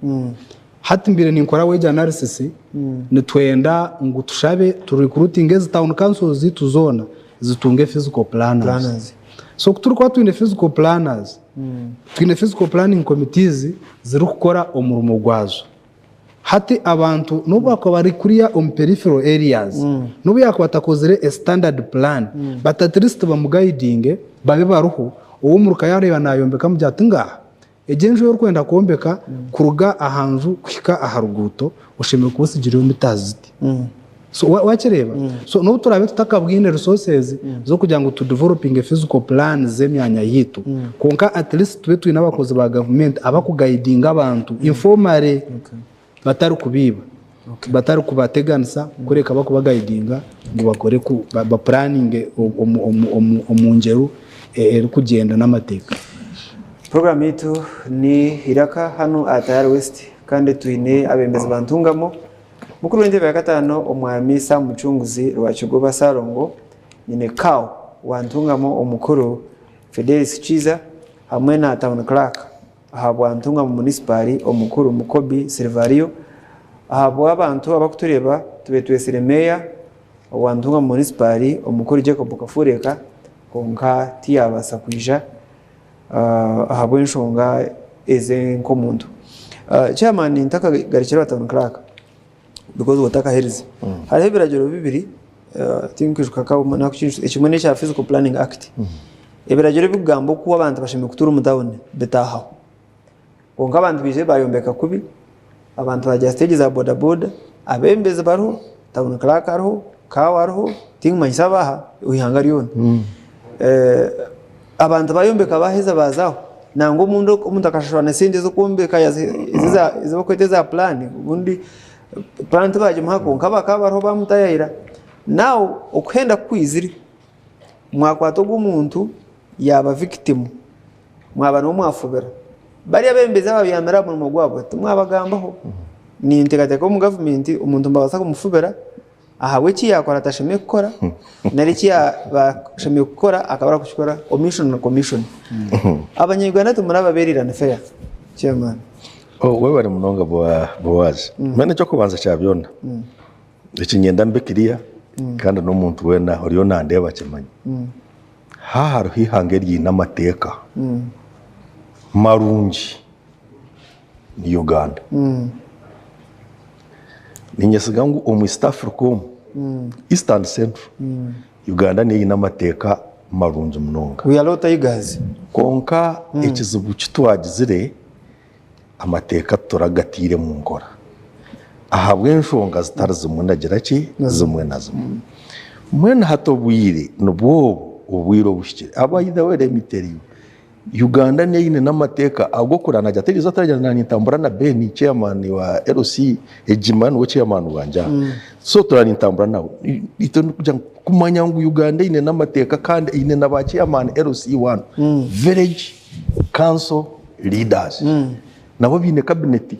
Hati mbaire ninkora wage analysis, nitwenda ngu tushabe tu recruitinge ezi town councils zaitu zoona zitunge physical planners. Planners. So ku turikuba twine physical planners, twine physical planning committees zirikukora omurimo gwazo. Hati abantu n'obu bakuba bari kuriya omu peripheral areas, n'obu yaakuba atakozire a standard plan, but at least bamuguidinge babe bariho, ow'omuruka yaareeba naayombeka amugira ati ngaaha, Egi enju ei orikwenda kwombeka kuruga aha nju kuhika aha ruguuto oshemereire kuba otsigireyo mitazi ziti. So wakireeba? So n'obu turaabe tutakabwine resources z'okugira ngu tu developinge physical plan z'emyanya yaitu, kwonka at least tube twine abakozi ba gavumenti abakugayidinga abantu informally batari kubaiba, batari kubateganisa kureka bakubagayidinga ngu bakore ku bapuraninge omu ngyeru erikugyenda n'amateeka. Puroguraamu yaitu ni Iraka hanu aha Tayari West kandi twine abeebembezi ba Ntungamo. Mukuru w'entebe ya kataano Omwami Sam Mucunguzi Rwakigoba Ssalongo, nyine CAO wa Ntungamo Omukuru Fidelis Kiiza hamwe na Town Clerk ahabwa Ntungamo Munisipaari Omukuru Mukobi Silvario. Ahabw'abantu abarikutureeba tube twetsire Meeya owa Ntungamo Munisipaari Omukuru Jacob Kafureka kwonka tiyabaasa kwija ahabw'enshonga eze nk'omuntu. Chairman ntakagarukire aha Town Clerk because otakaherize, hariho ebiragiro bibiri tinkwijuka ekimwe n'ekya Physical Planning Act. Ebiragiro ebirikugamba oku abantu bashemereire kutuura omu tawuni bitaahaho. Kwonka abantu baija bayombeka kubi, abantu bagira siteegi za boda boda, abeebembezi bariho, tawuni kiraaka ariho, kaawa ariho, tinkumanyisa abaha eihanga ryona. Abantu bayombeka baheza bazaho, nangwa obundi omuntu akashashura na sente z'okwombeka ezi barikweta eza puraani, obundi puraani tibagimuha kwonka bakaba bariho bamutayayira. Now okuhenda kukwizire, mwakwata ogu omuntu yaaba victim. Mwaba nibo mwafubira. Bariya abeebembezi ababyamire aha murimo gwabo timwabagambaho. Ninteekateeka omu gavumenti omuntu nibabaasa kumufubira ahabw'eki yaakora atashemereire kukora nari eki yaaba ashemereire kukora akaba arakukikora omission na commission. Abanya-Uganda timuri ababeerirani fair chairman. Webare munonga Boaz. Mbwenu eky'okubanza kya byona, eki niinyenda mbe clear kandi n'omuntu weena oriyo nandeeba akimanye. Haaha hariho eihanga eriine amateeka marungi ni Uganda. Niinyesiga ngu omu East Africa omu, East and Central, Uganda niyo eine amateeka marungi munonga. We are all tigers. Kwonka ekizibu ki twagizire, amateeka tituragataire mu nkora ahabw'enshonga zitari zimwe nagira ki zimwe na zimwe. Mbwenu hati obwire nibwo obu obwire obuhikire. By the way let me tell you, Uganda niyo eine n'amateeka ag'okuranga gye ati eriizooba turagira ngu nintambura na Ben chairman wa LC Ejima niwe chairman wangye aha so turaba nintambura nawe itwe nikugira ngu kumanya ngu Uganda eine n'amateeka kandi eine na ba chairman LC one village council leaders nabo baine cabinet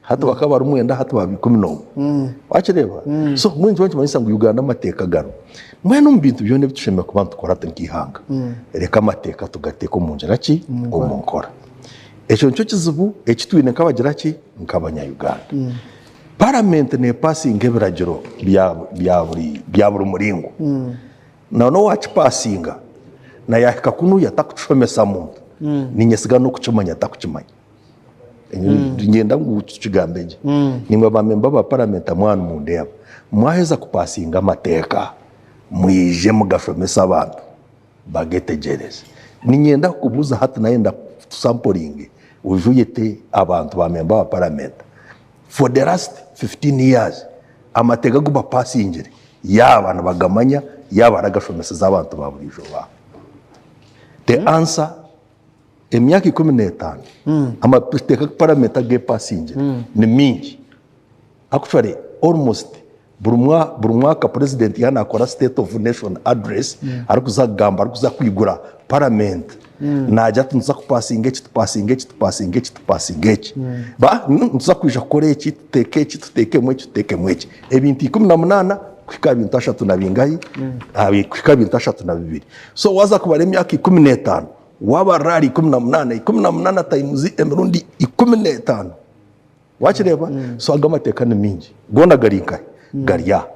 hati bakaba bari mwenda hati baba 11 wakireeba so mbwenu nikiba nikimanyisa ngu Uganda amateeka gariho mbwenu omu bintu byona ebi tushemereire kuba nitukora hati nk'eihanga reka amateeka tugateeke omu ngira ki omu nkora ekyo nikyo kizibu eki twine nk'abagira ki nk'abanya Uganda paramenti neepasinga ebiragiro bya buri muringo Na n'owakipasinga na yahika kunuya atakukishomesa muntu, ninyesiga n'okukimanya atakukimanya. Niinyenda ngu tukigambe gye. Naimwe ba memba ba paramenta mwaba nimundeeba, mwaheza kupasinga amateeka, mwije mugashomese abantu bagetegyereze. Niinyenda kukubuuza hati nayenda tusamporinge oije oyete abantu ba memba ba paramenta for the last 15 years amateeka agu bapasingire Yaaba nibagamanya, yaaba aragashomeseza abantu ba buriijo ba. The answer, emyaka 15, amateeka agu paramenti agepasingire ni mingi. Actually, almost buri buri mwaka purezidenti yaaba naakora state of nation address, arikuza kugamba, arikuza kwigura paramenti, naagira ati nituza kupasinga eki, tupasinge eki, tupasinge eki, tupasinge eki. Ba, nituza kwija kukora eki, tuteeke eki, tuteekemu eki, tuteekemu eki. Ebintu 18 kuhika aha bintu ashatu na bingahi? Kuhika aha bintu 32. So waaza kubara emyaka 15, waabarira ahari 18, 18 times emirundi 15. Waakireeba? So ago amateeka ni maingi. Goona gari nkahi? Gari aha.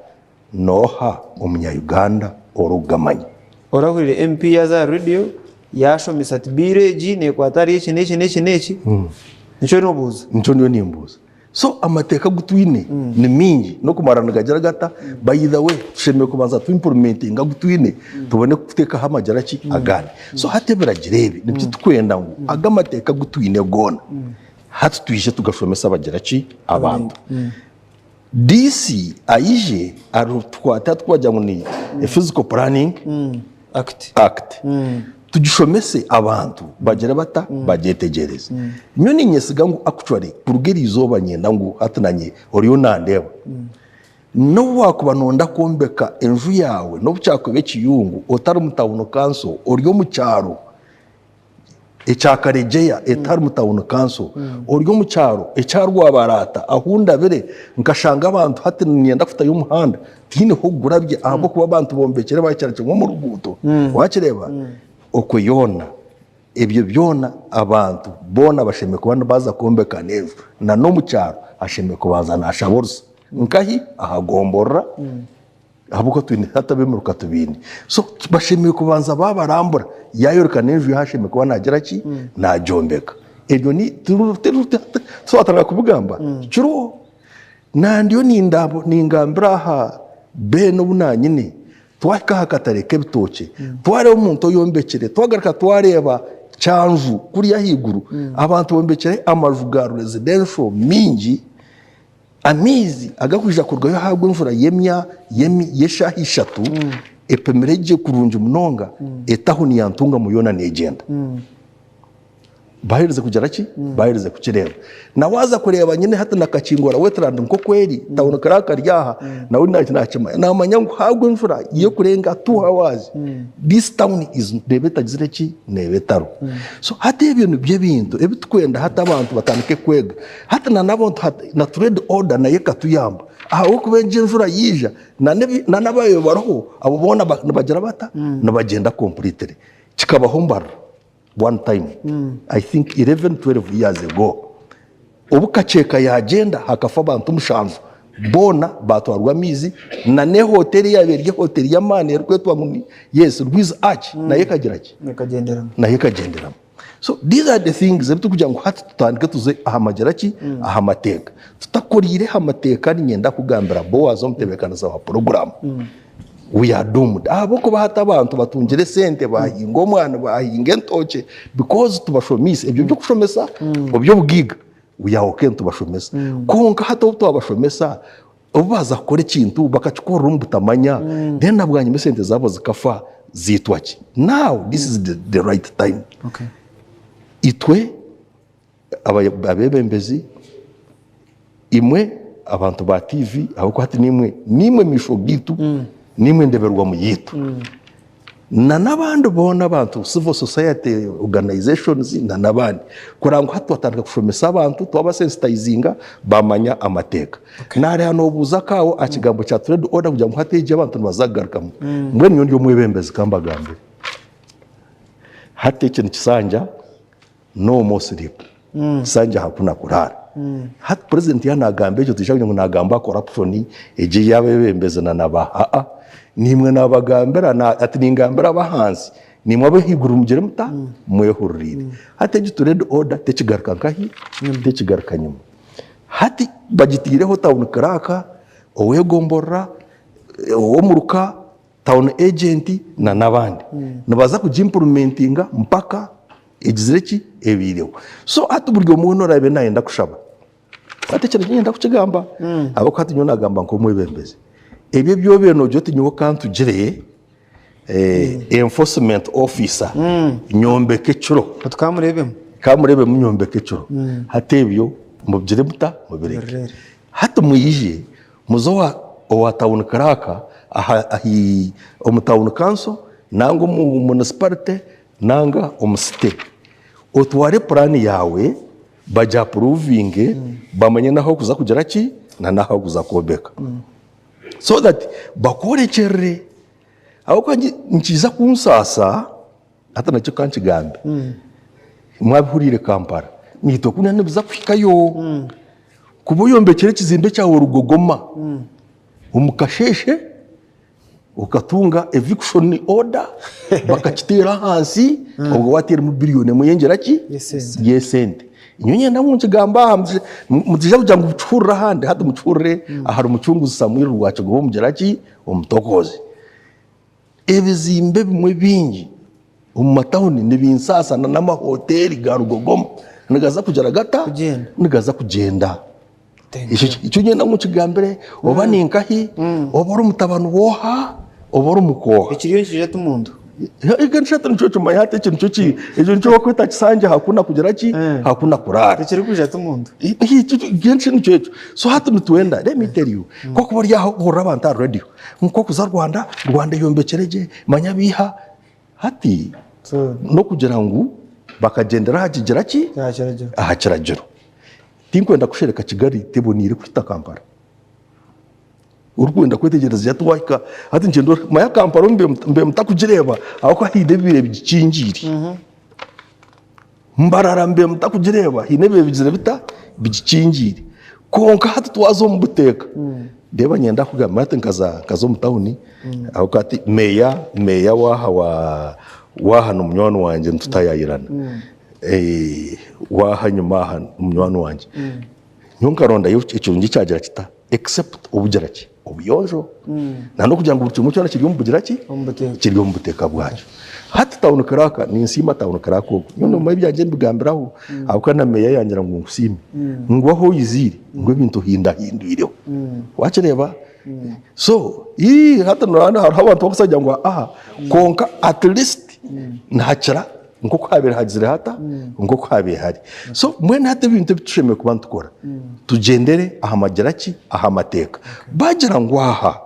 Nooha omunya-Uganda orikugamanya? Orahurire MP yaaza aha radio yaashomesa ati bill egi neekwata ahari eki n'eki n'eki n'eki. Nikyo noobuuza? Nikyo ndiyo nimbuuza. So amateeka agu twine ni maingi n'okumara nigagira gata? By the way tushemereire kubanza tu implementinge agu twine tubone kuteekaho amagira ki? Agandi. So hati ebiragiro ebi nibyo turikwenda ngu ago amateeka agu twine goona hati twije tugashomese abagira ki? Abantu. DC aije arutukwate atikubagira ngu ni physical planning Act. Act. Tugishomese abantu bagire bata? Bagyetegyereze. Nyowe ninyesiga ngu actually kuruga eriizooba nyenda ngu hati nanye oriyo nandeeba nobu wakuba noyenda kwombeka enju yaawe nobu kyakuba ekiyungu otari mu town council ori omu kyaro. Ekya Karegyeya etari mu tawuni kanso, ori omu kyaro ekya Rwabarata ahu ndabire nkashanga abantu hati niinyenda kutayo omuhanda tihaine h'okugurabya ahabw'okuba abantu bombekire bakyara kimwe omu ruguuto. Wakireeba? Okwe yoona ebyo byona abantu boona bashemereire kuba nibaza kwombeka n'enju na n'omu kyaro ashemereire kubanza naashaba orusa nkahi? Aha gomborora. Ahabw'okuba twine hati ab'emiruka tubaine. So bashemereire kubanza baabarambura, yaayoreka n'enju ye ahu ashemereire kuba naagira ki? Naagyombeka. Ebyo ni titwatandika kubigamba, kiriho. Nandiyo ningambira aha Ben ou naanyine, twahika aha katare k'ebitookye, twareeba omuntu oyombekire, twagaruka twareeba Kyanju kuriya ahaiguru, abantu bombekire amaju ga residential maingi. Amaizi agarikwija kurugayo ahabwa enjura y'eshaaha ishatu epimire gye kurungi munonga, etawuni ya Ntungamo yoona neegyenda. Baaherize kugira ki? Baaherize kukireeba. Na waaza kureeba nyine hati na Kakingora Wetland nk'oku eri, tawuni kariya kari aha, nawe naakimanya. Naamanya ngu haagwa enjura y'okurenga two hours, this town is neeba etagizire ki? Neeba etariho. So hati ebyo nibyo ebintu ebi turikwenda hati abantu batandike kwega. Hati na n'abantu hati na trade order nayo ekatuyamba ahabw'okuba egyo enjura yaija na n'ababaire bariho abo boona nibagira bata? Nibagyenda completely. Kikabaho Mbarara one time I think 11, 12 years ago obu Kakyeka yagyenda hakafa abantu mushanju boona baatwarwa amaizi na n'ehoteeri eyaabaire eri ehoteeri y'amaani erikwetwa ngu ni yes Rwizi Arch nayo ekagira ki? Nayo ekagyenderamu. So these are the things ebi turikugira ngu hati tutandike tuze aha magira ki? Aha mateeka. Tutakoriire aha mateeka niinyenda kugambira Boaz omutebeekanisa wa puroguraamu, we are doomed ahabw'okuba hati abantu batungire esente baahinga omwani, baahinga entookye because tubashomiise. Ebyo by'okushomesa oby'obugaiga we are okay nitubashomesa kwonka hati obu twabashomesa Obu baaza kukora ekintu bakakikorera omu butamanya then na bwanyima esente zaabo zikafa ziitwa ki? Now this is the right time. Okay. Itwe abeebembezi, imwe abantu ba TV ahabw'okuba hati niimwe niimwe maisho gaitu, niimwe ndeberwamu yaitu. Na n'abandi boona abantu civil society organizations na n'abandi kureba ngu hati twatandika kushomesa abantu twabasensitayizinga bamanya amateeka. Nareeba nobuuza akaawo aha kigambo kya trade order kugira ngu hati egi abantu nibaza kugarukamu. Mbwenu nyowe ndi omwebembezi kambagambire. Hati eki nikisanja No more sleep. Kisanja hakuna kurara. Hati president ya nagamba ekyo twija kugira ngu nagamba corruption egyo eyabebembezi na naba aa nimwe nabagambira na ati ningambira abahansi nimwe abahaiguru mugire muta mwehuririire. Hati egi trade order tekigaruka nkahi tekigaruka nyima. Hati bagitiireho town clerk, owegomborora, owomuruka. Town agent na n'abandi nibaza kugi implementinga mpaka egizire ki? Ebaireho. So hati buri omwe weena oraabe naayenda kushaba, hati ekyo niinyenda kukigamba ahabw'okuba hati nyowe naagamba nk'omwebembezi, ebyo ebi obaire noogira oti nyowe ka ntugire enforcement officer nyombeke ekiro. Oti ka mureebemu. Ka mureebemu nyombeke ekiro. Hati ebyo mubigire muta? Mubireke. Hati mwije Muze owa owa town clerk aha ahi omu town council nanga omu municipality nanga omu city otware plan yaawe bagi approvinge bamanye n'ahu orikuza kugira ki na n'ahu orikuza kwombeka so that bakworekyerere ahabw'okuba nikiija kunsaasa hati nakyo ka nkigambe mwabihuriire Kampala naitwe kunu nibiza kuhikayo. Kuba oyombekire ekizimbe kyawe rugogoma omu kasheeshe okatunga eviction order bakakiteera ahansi obwo wateeramu billion emwe y'engira ki? Y'esente. Nyowe niinyenda ngu nkigambe aha mutaija kugira ngu mukihurire ahandi hati mukihurire ahari Mucunguzi Samuel Rwakigobe omugira ki? Omutokoozi. Ebizimbe ebimwe bingi omu matawuni nibinsaasa na n'amahoteeri ga rugogoma nigaza kugira gata? Nigaza kugyenda. Ekyo niinyenda ngu nkigambire oba ni nkahi, oba ori mutabani w'oha, oba ori mukooha. Ekiriyo nikiija ti muntu. Hati nikyo kimanya hati ekyo nikyo ki ekyo nikyo barikweta kisanja hakuna kugira ki? Hakuna kuraara. Ekirikwija ti muntu. Nikyo ekyo. So hati nitwenda let me tell you nk'okuba ori aho ohurira abantu aha radio. Nk'okuza Rwanda, Rwanda eyombekire gye, manya biiha. Hati n'okugira ngu Bakagyendera aha kigira ki? Aha kiragiro. Aha kiragiro. Tinkwenda kushereka Kigali teboniire kuhita Kampala. Orikwenda kwetegyereza hati wahika hati nikyenda manya Kampala mbe mutakugireeba ahabw'okuba haine ebibaire bigikingiire. Mbarara mbe mutakugireeba haine ebibaire bigizire bita? Bigikingiire. Kwonka hati twaza omu buteeka, reeba niinyenda kugamba hati nkaza nkaza omu tawuni ahabw'okuba hati meeya meeya waaha wa waaha n'omunywani wangye nitutayaayirana. Waaha enyima aha n'omunywani wangye. Nyowe nkarondayo ekirungi kyagira kita? Except obugira ki? Obuyonjo. Na n'okugira ngu buri kimwe kyona kiri omu bugira ki? Omu buteeka. Kiri omu buteeka bwakyo. Hati town clerk, ninsiima town clerk ogwo. Nyowe noomanya ebyangye mbigambiraho ahabw'okuba na meeya yangira ngu nkusiime. Ngu ahu oiziire ngu ebintu ohindahindwireho. Wakireeba? So, ii hati noreeba hariho abantu abakubaasa kugira ngu aha kwonka at least nihakira Nk'oku haabaire hagizire hata? Nk'oku haabaire hari. So mbwenu hati ebintu ebi tushemereire kuba nitukora, tugyendere aha magira ki? Aha mateeka. Baagira ngu aha,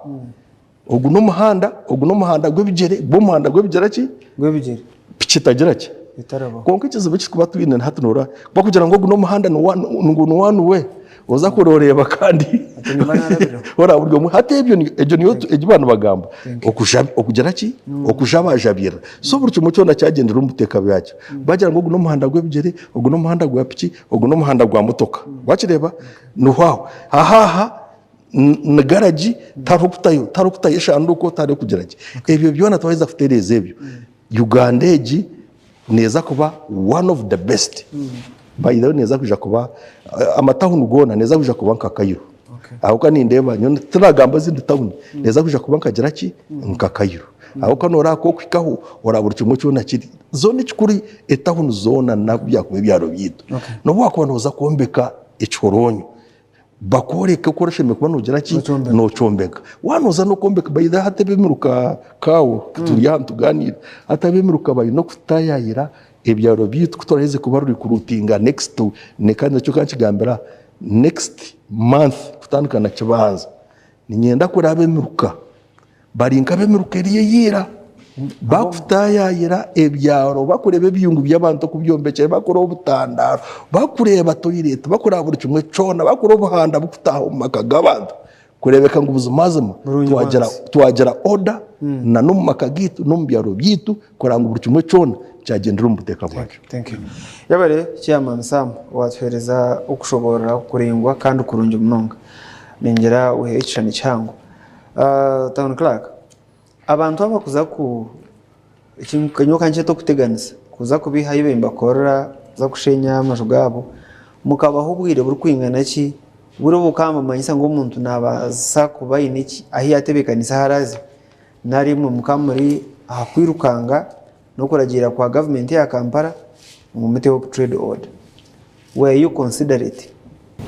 ogu n'omuhanda, ogu n'omuhanda gw'ebigyere, gw'omuhanda gw'ebigyere ki? Gw'ebigyere. Piki etagira ki? Etarabaho. Kwonka ekizibu eki turikuba twine hati noora, bakugira ngu ogu n'omuhanda ni one, ngu ni one way, oza kuroreeba kandi Ati nimba naarabireho. oraba buri omwe hati ebyo ni- egyo niyo egyo baba nibagamba okuja okugira ki okujabajabirira so buri kimwe kyona kyagyendera omu buteeka bwakyo bagira ngu ogu n'omuhanda gw'ebigyere ogu n'omuhanda gwa piki ogu n'omuhanda gwa motoka wakireeba niho aho aha aha ni ni garagi tariho kutayo tariho kutayo eshanduuko tariho kugira ki ebyo byona twaheza kutereeza ebyo Uganda egi neeza kuba one of the best by the way neeza kwija kuba amatawuni goona neeza kwija kuba nka Cairo ahabw'okuba nindeeba nyowe tinagamba ezindi tawuni neeza kwija kuba nkagira ki nka Cairo ahabw'okuba noreeba ku orikuhikaho oraba buri kimwe kyona kiri zoona ekikuru etawuni zoona n'ahu byakuba ebyaro byaitu n'obu wakuba nooza kwombeka ekihoroonyo Bakworeke oku orashemereire kuba noogira ki? Nookyombeka. Waaba nooza n'okwombeka, by the way hati ab'emiruka kaawo turi aha nitugaaniira, hati ab'emiruka baine okutaayaayira ebyaro byaitu ku turaheze kuba rikuruutinga next kandi nakyo ka nkigambire aha, next month kutandika na Kibanza, niinyenda kureeba ab'emiruka Bari nk'ab'emiruka eri eya ira, bakutaayaayira ebyaro, bakureeba ebiyungu by'abantu oku byombekire, bakureeba obutandaaro, bakureeba toyireti, bakureeba buri kimwe kyona, bakureeba obuhanda bukutaaha omu maka g'abantu kureebeka ngu buzimazima twagira twagira oda n'omu maka gaitu n'omu byaro byaitu kureba ngu buri kimwe kyona kyagyendera omu buteeka bwakyo. Thank you. Yebare Chairman Sam watuhereza okushoboorora kuringwa kandi kurungi munonga. Ningira ohireho ekishushani kihango. Town clerk, abantu abakuza ku nyowe kankyete okuteganisa, kuza kubaihayo ebi nibakorera, kuza kushenya amaju gaabo, mukabaha obwire burikwingana ki? Obwire obu bukaba nibumanyisa ngu omuntu naabaasa kuba aine ahu yaatebeekanisa ahu araaze? Nari imwe mukaba muri aha kwirukanga n'okuragiira kwa gavumenti eya Kampala ngu muteho trade order? Were you considerate?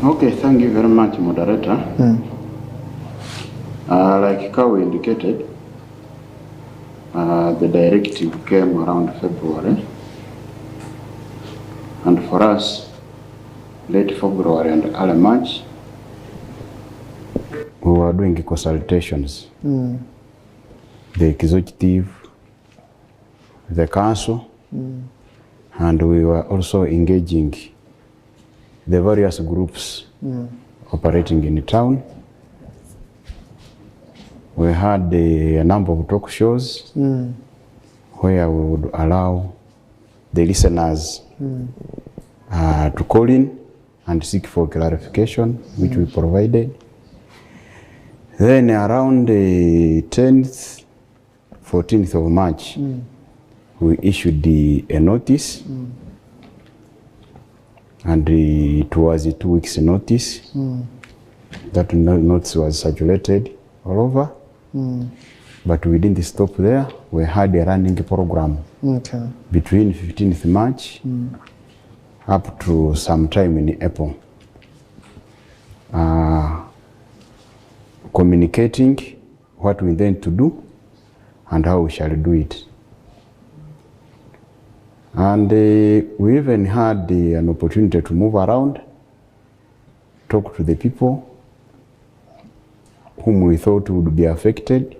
Okay, thank you very much, moderator. Like Kawe indicated, the directive came around February, and for us, late February and early March, we were doing consultations. The executive, the council, and we were also engaging the various groups operating in town. We had a number of talk shows where we would allow the listeners to call in and seek for clarification, which we provided. Then around the 10th, 14th of March, we issued a notice, and it was a 2 weeks notice. That notice was circulated all over, but we didn't stop there. We had a running program between 15th March up to some time in April, communicating what we intend to do and how we shall do it. And we even had an opportunity to move around, talk to the people whom we thought would be affected,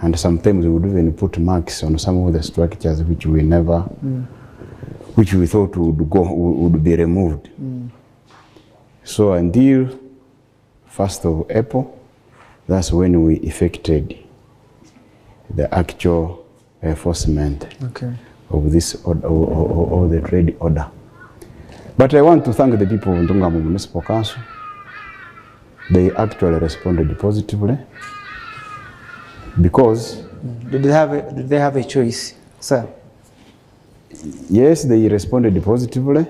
and sometimes we would even put marks on some of the structures which we never. which we thought would go, would be removed. So until 1st of April, that's when we effected the actual enforcement of this order, or the trade order. But I want to thank the people of Ntungamo Municipal Council. They actually responded positively because... Did they have a choice, sir? Yes, they responded positively.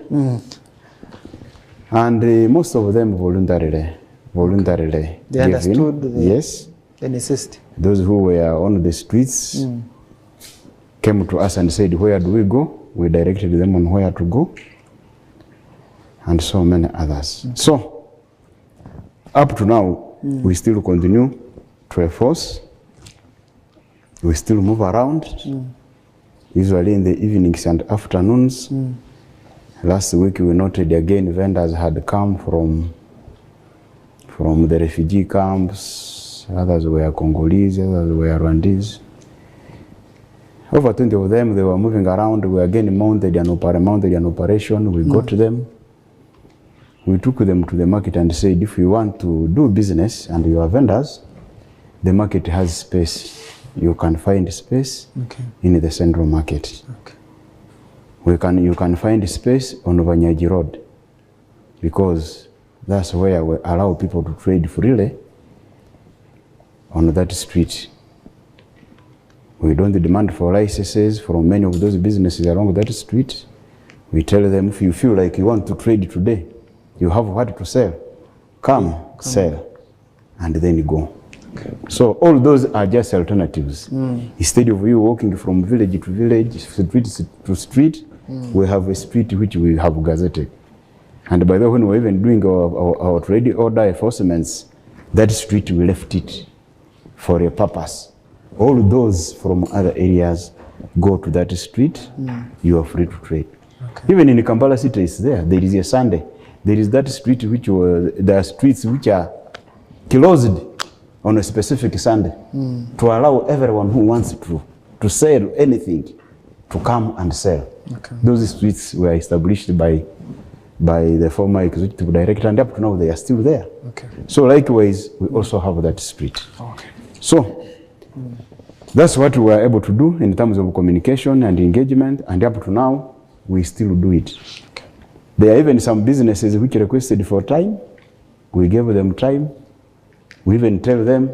And most of them voluntarily They gave in. understood Yes. the necessity. Those who were on the streets came to us and said, where do we go? We directed them on where to go, and so many others. So, up to now, we still continue to enforce. We still move around, usually in the evenings and afternoons. Last week we noted again vendors had come from the refugee camps. Others were Congolese, others were Rwandese. Over 20 of them, they were moving around. We again mounted an operation. We got them. We took them to the market and said, if you want to do business and you are vendors, the market has space. You can find space in the central market. You can find space on Vanyaji Road, because that's where we allow people to trade freely on that street. We don't demand for licenses from many of those businesses along that street. We tell them, if you feel like you want to trade today, you have what to sell, come, sell, and then go. So all those are just alternatives. Instead of you walking from village to village, street to street, we have a street which we have gazetted. And by the way, when we're even doing our trade order enforcements, that street, we left it for a purpose. All those from other areas go to that street, you are free to trade. Even in Kampala city, it's there. There is a Sunday. There is that street which were, there are streets which are closed on a specific Sunday to allow everyone who wants to sell anything to come and sell. Those streets were established by the former executive director, and up to now they are still there. So likewise, we also have that street. So that's what we were able to do in terms of communication and engagement, and up to now, we still do it. There are even some businesses which requested for time. We gave them time. We even tell them,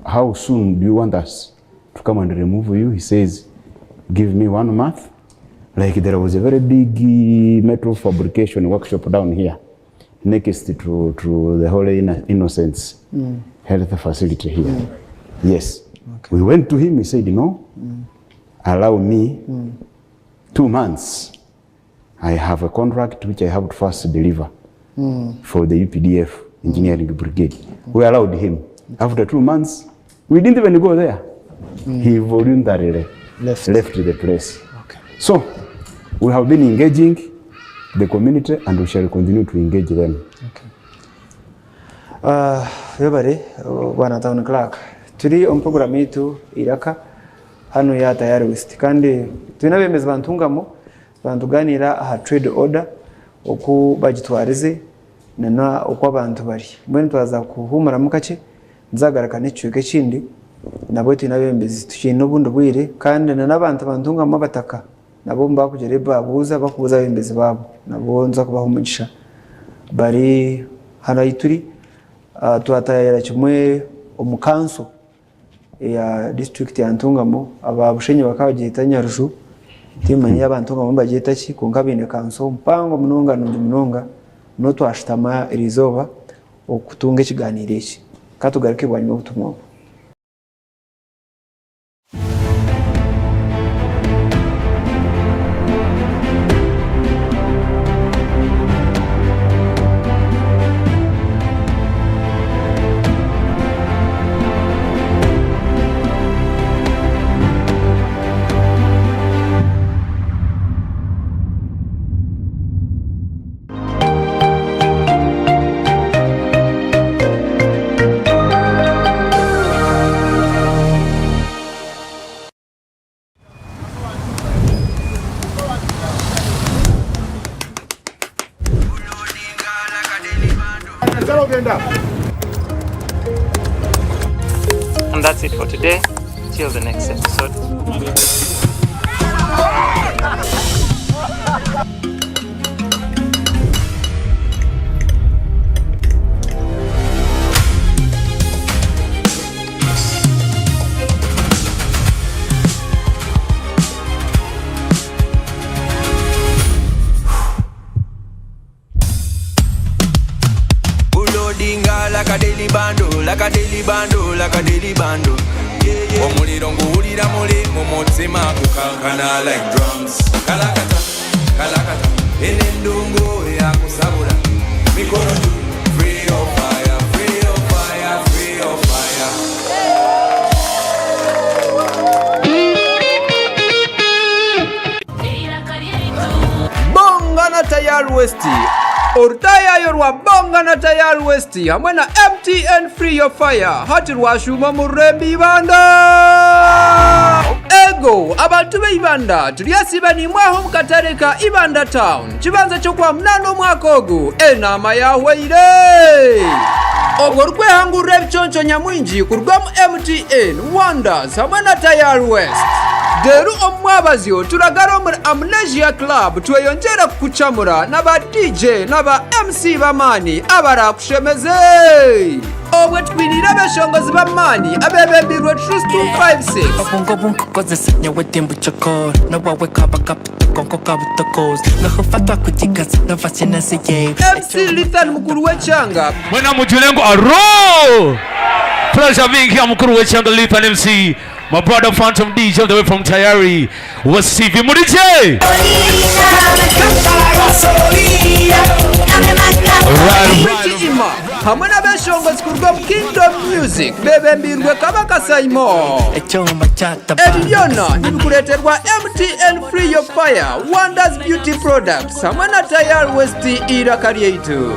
how soon do you want us to come and remove you? He says, give me 1 month. Like there was a very big metal fabrication workshop down here, next to the Holy Innocents Health Facility here. Yes. We went to him, he said, no, allow me 2 months. I have a contract which I have to first deliver for the UPDF Engineering Brigade. We allowed him. After 2 months, we didn't even go there. He voluntarily left the place. So, we have been engaging the community, and we shall continue to engage them. Webare, Bwana Town Clerk. Turi omu program yitu Iraka hano ya Tayari West, kandi twine abemezi bantungamo bantuganira aha trade order oku bagitwarize na uko abantu bari. Mbwenu twaza kuhumuramu kakye, nzagaruka n'ekicweka ekindi, nabwo twine abembezi tukiine obundi bwire, kandi na n'abantu bantungamo abataka nabo mbakugira babuuza bakubuuza abembezi baabo, nabo nza kubaha omugisha. Bari hano ahi turi, twatayira kimwe omu kanso ya district ya Ntungamo, aba Bushenyi bakaba bagyeta Nyaruju, timanya aba Ntungamo bagyeta ki, kwonka baine kanso mpango munonga nungi munonga, niho twashutama erizooba okutunga ekiganiro eki. Katugaruke bwanyima obutumwa obu. And that's it for today. Till the next episode. Bulodinga like a daily bundle, like a daily bundle, like a daily bundle. Omuliro nguwulira muli mu mutima gukankana like drums. Kalakata, kalakata, eno endungu yakusabula. Mikono juu, free your fire, free your fire, free your fire. Bonga na Tayari West Orutayaayo rwa Bonga na Tayari West hamwe na MTN Free Your Fire hati rwashuuma omu rurembo Ibanda! Ego abantu b'e Ibanda turyasiiba niimwe aha omu katare ka Ibanda Town kibanza ky'okwamunaana omwaka ogu enaama yaahweire! Obwo orikwehangurira ebiconco nyamwingi kuruga omu MTN, Wonders hamwe na Tayari West. Reero omu mwabazyo turagara omuri Amnesia Club tweyongyere kukucamura na ba DJ na ba MC b'amaani abaraakushemeze. Obwo twiniire abeshongozi b'amaani abeebembeirwe Truth 256. Obwongo bunkukozesa nyowe timbucokora nowawe kaba kapito konko kabutokoza nohufatwa kugikaza novasinaziye MC Lithan mukuru w'ekyanga. Mwena mujule ngu aro! Pleasure being here mukuru w'ekyanga Lithan MC. My brother Phantom DJ all the way from Tayari West TV. Murije! Pretty Emma hamwe n'abeshongozi kuruga omu Kingdom Music bebembiirwe Kabaka Saimo. Ebi byona nibikureeterwa MTN Free Your Fire, Wonders Beauty Products hamwe na Tayari West eiraka ryaitu.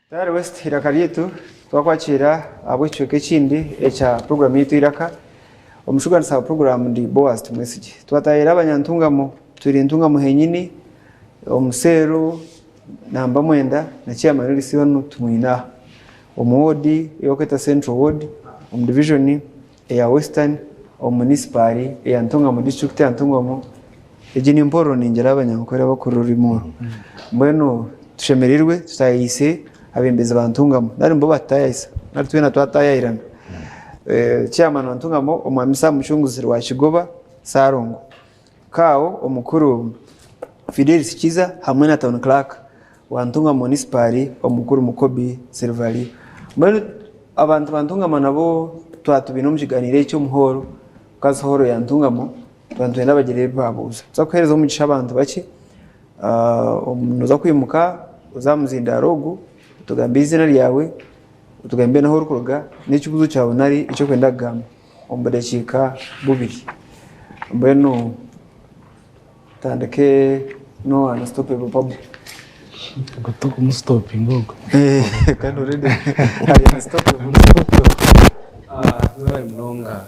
Tayari West Iraka ryaitu twakwakiira ahabw'ekicweka ekindi ekya puroguramu yaitu Iraka. Omushuganisa wa puroguramu ndi Boaz Tumwesigye. Twatahirira abanyantungamo, turi Ntungamo henyini, omuseeru namba mwenda na chairman w'erisi hanu tumwine aha. Omu ward ei barikweta Central Ward, omu division eya Western, omu munisipaari eya Ntungamo, district ya Ntungamo. Egi ni Mpororo ningira Abanyankore abakuru orurimi oru. Mbwenu tushemereirwe tutaayaise abebembezi ba Ntungamo nari nibo batutaayayisa nari twena twataayayirana. Chairman wa Ntungamo Omwami Sam Mucunguzi Rwakigoba Ssalongo, Kaawo omukuru Fidelis Kiza hamwe na Town Clerk wa Ntungamo Munisipaari omukuru Mukobi Silvaria. Mbwenu abantu ba Ntungamo nabo twaba tubaine omu kiganiiro eki omu hooro, Kazi Hall ya Ntungamo, twaba nitwenda bagire ebi baabuuza. Nituza kuheereza omugisha abantu bakye, nooza kwimuka oze aha muzindaaro ogu, otugambe eiziina ryawe, otugambe n'ahu orikuruga, n'ekibuuzo kyawe nari eki orikwenda kugamba omu budakiika bubiri. Mbwenu tutandike n'owa Unstoppable Pablo. Ogwo tokumusitopinga ogwo. Kandi already ari unstoppable. Webare munonga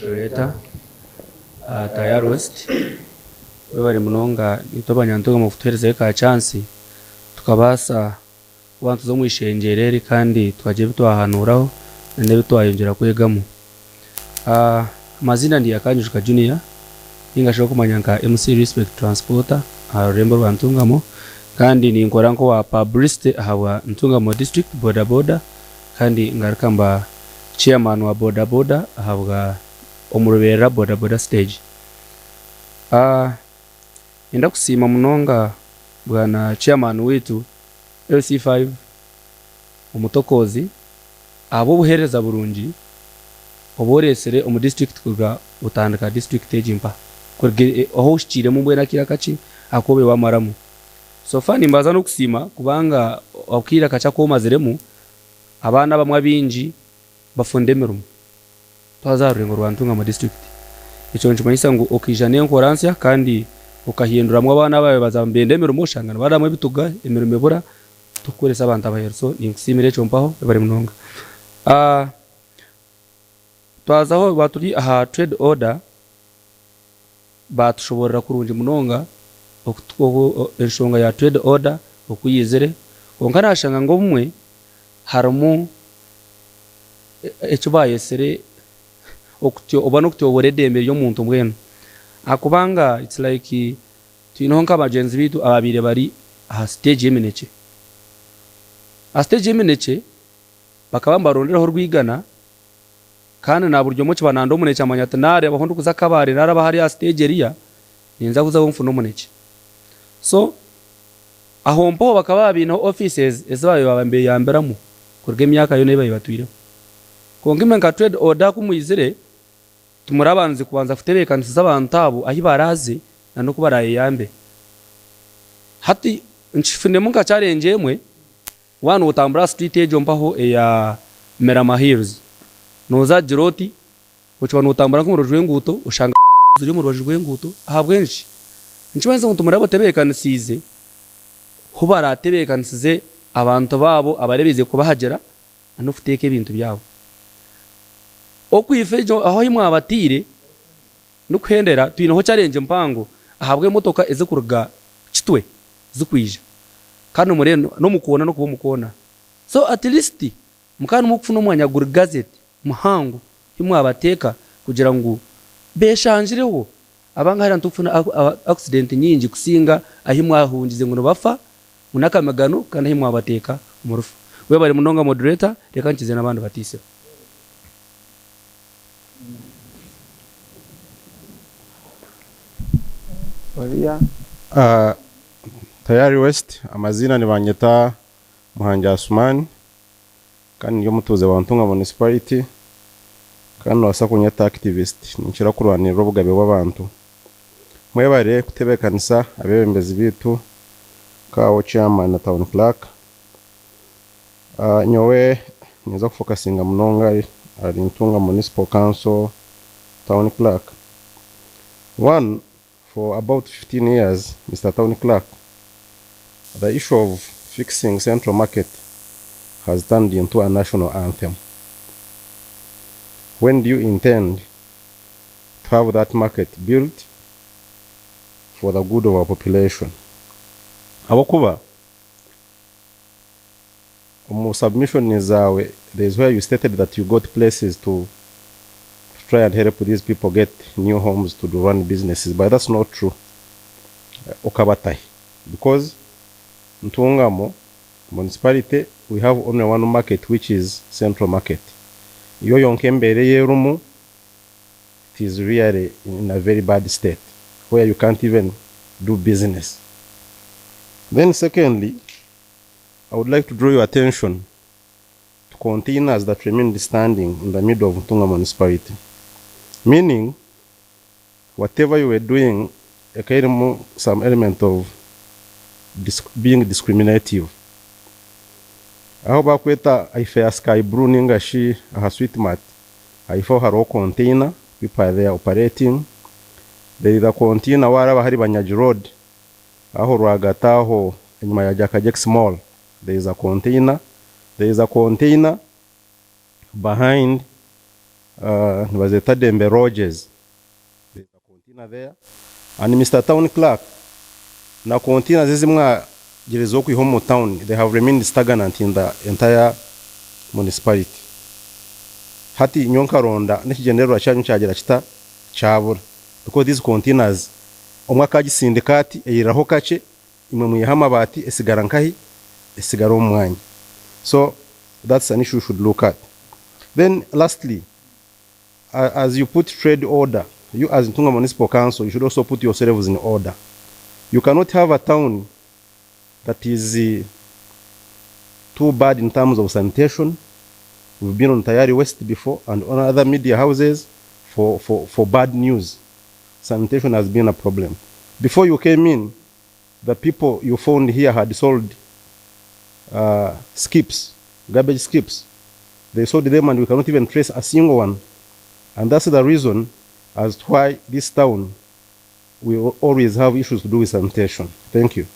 Loretta Tayari West webare munonga nitwe abanyantungamo kutuherezayo ka chance tukabaasa kuba nituza omu ishengyero eri kandi tukagira ebi twahanuuraho n'ebi twayongyera kwegamu. Amaziina ndi Akanyijuka Junior ninga shi orikumanya nka MC Respect Transporter aha rurembo rwa Ntungamo kandi ninkora nk'owa publicity ahabwa Ntungamo District Boda Boda kandi ngaruka mba Chairman wa Boda Boda ahabwa omu Ruberera Boda Boda Stage. Niinyenda kusiima munonga Bwana Chairman waitu LC5 Omutokoozi ahabw'obuheereza burungi obu oreetsire omu disiturikiti kuruga otandika disiturikiti egi mpa. Kuruga ahu ohikiiremu mbwenu akaire akakye aku obaire wamaramu. So far nimbaasa n'okusiima kubanga akaire akakye aku omaziremu, abaana abamwe abaingi bafunda emirimo. Twaza aha rurengo rwa Ntungamo disiturikiti. Ekyo nikimanyisa ngu okaija n'enkora nsya kandi okahinduramu abaana abaabaire baza nibenda emirimo oshanga nibaraamu ebituga, emirimo ebura, turikukoresa abantu abaheeru. So ninkusiimira ekyo mpaho, webare munonga. Twazaho twaba turi aha trade order, baatushoboorora kurungi munonga oku enshonga ya trade order oku yaizire, kwonka naashanga ngu obumwe harimu eki baayetsire oba n'okutyobora eddembe ry'omuntu mbwenu ahakuba nga it's like twineho nka bagyenzi baitu abaabaire bari aha siteegi y'eminekye. Aha siteegi y'eminekye bakaba nibaronderaho orwigana Kandi na buri omwe okiba nanda omunekye amanya ati nareeba ahu ndikuza Kabale naraba hariya aha stage eriya ninza kuzaho nfune omunekye. So aho mpaho bakaba baineho offices ezi babaire baba nibeyambiramu kuruga emyaka yoona ei babaire batwireho. Kwonka imwe nka trade order ku mwizire timurabandize kubanza kutebeekanisiza abantu abo ahi baraaze na n'oku baraayeyambe. Hati nkifunemu nka challenge emwe. Waaba nootambura aha street egyo mpaho eya Mirama Hills, nooza gira oti, okiba nootambura nk'omu rubaju rw'enguuto oshanga ziri omu rubaju rw'enguuto. Ahabw'enki? Nikimanyisa ngu timuraba otebeekanisiize hu baraatebeekanisize abantu baabo abareebize kubahagira n'okuteeka ebintu byabo. Okwifa egyo ahu ahi mwabataire n'okuhendera twineho challenge mpango ahabw'emotoka ezirikuruga Kitwe zikwija kandi omuri eno n'omu koona n'okuba omu koona. So at least mukaba nimwo kufuna omwanya guri gazette muhango hi mwabateeka kugira ngu beshangireho abanga hariya nitukufuna accident nyingi kusinga ahi mwahungize ngu nibafa ngu n'akamigano kandi ahi mwabateeka omu rufu. Webare munonga moderator reka nkize n'abandi batiiseho. Tayari West, amaziina nibanyeta Muhangi Asuman kandi ndi omutuuze wa Ntunga Municipality kandi nobaasa kunyeta activist, ninkira kurwanirira obugabe bw'abantu. Mwebare kutebeekanisa abeebembezi baitu nkaawe Chairman na Town Clerk. Nyowe ninza kufokasinga munonga ahari Ntunga Municipal Council Town Clerk. One, for about 15 years, Mister Town Clerk, the issue of fixing Central Market has turned into a national anthem. When do you intend to have that market built for the good of our population? Ahabw'okuba omu submission zaawe there is where you stated that you got places to try and help these people get new homes to run businesses but that's not true okabatahi because Ntungamo municipality we have only one market which is central market yo yonka embeera ei erimu it is really in a very bad state where you can't even do business then secondly I would like to draw your attention to containers that remained standing in the middle of Ntunga municipality meaning whatever you were doing ekaba erimu some element of being discriminative ahu bakweta ahifa ya sky blue ninga shi aha sweet mart ahifa aho hariho container people are there operating there is a container waraba ahari Banyagi road aho rwagati aho enyima ya Jakajex mall there is a container there is a container behind nibazeeta Dembe lodges there is a container there and Mister Town Clerk na containers ezi mwagyerizeho kwiha omu town they have remained stagnant in the entire municipality hati nyowe nkaronda n'ekigyendererwa kyanyu kyagira kita kyabura because these containers omwe akagisindika ati eyiriraho kakye imwe mwiha amabaati esigara nkahi esigara omu mwanya so that's an issue you should look at then lastly as you put trade order you as Ntunga Municipal Council you should also put yourselves in order you cannot have a town that is too bad in terms of sanitation we've been on Tayari West before and on other media houses for, for, for bad news. Sanitation has been a problem. Before you came in, the people you found here had sold uh, skips, garbage skips. They sold them and we cannot even trace a single one. And that's the reason as to why this town will always have issues to do with sanitation. Thank you.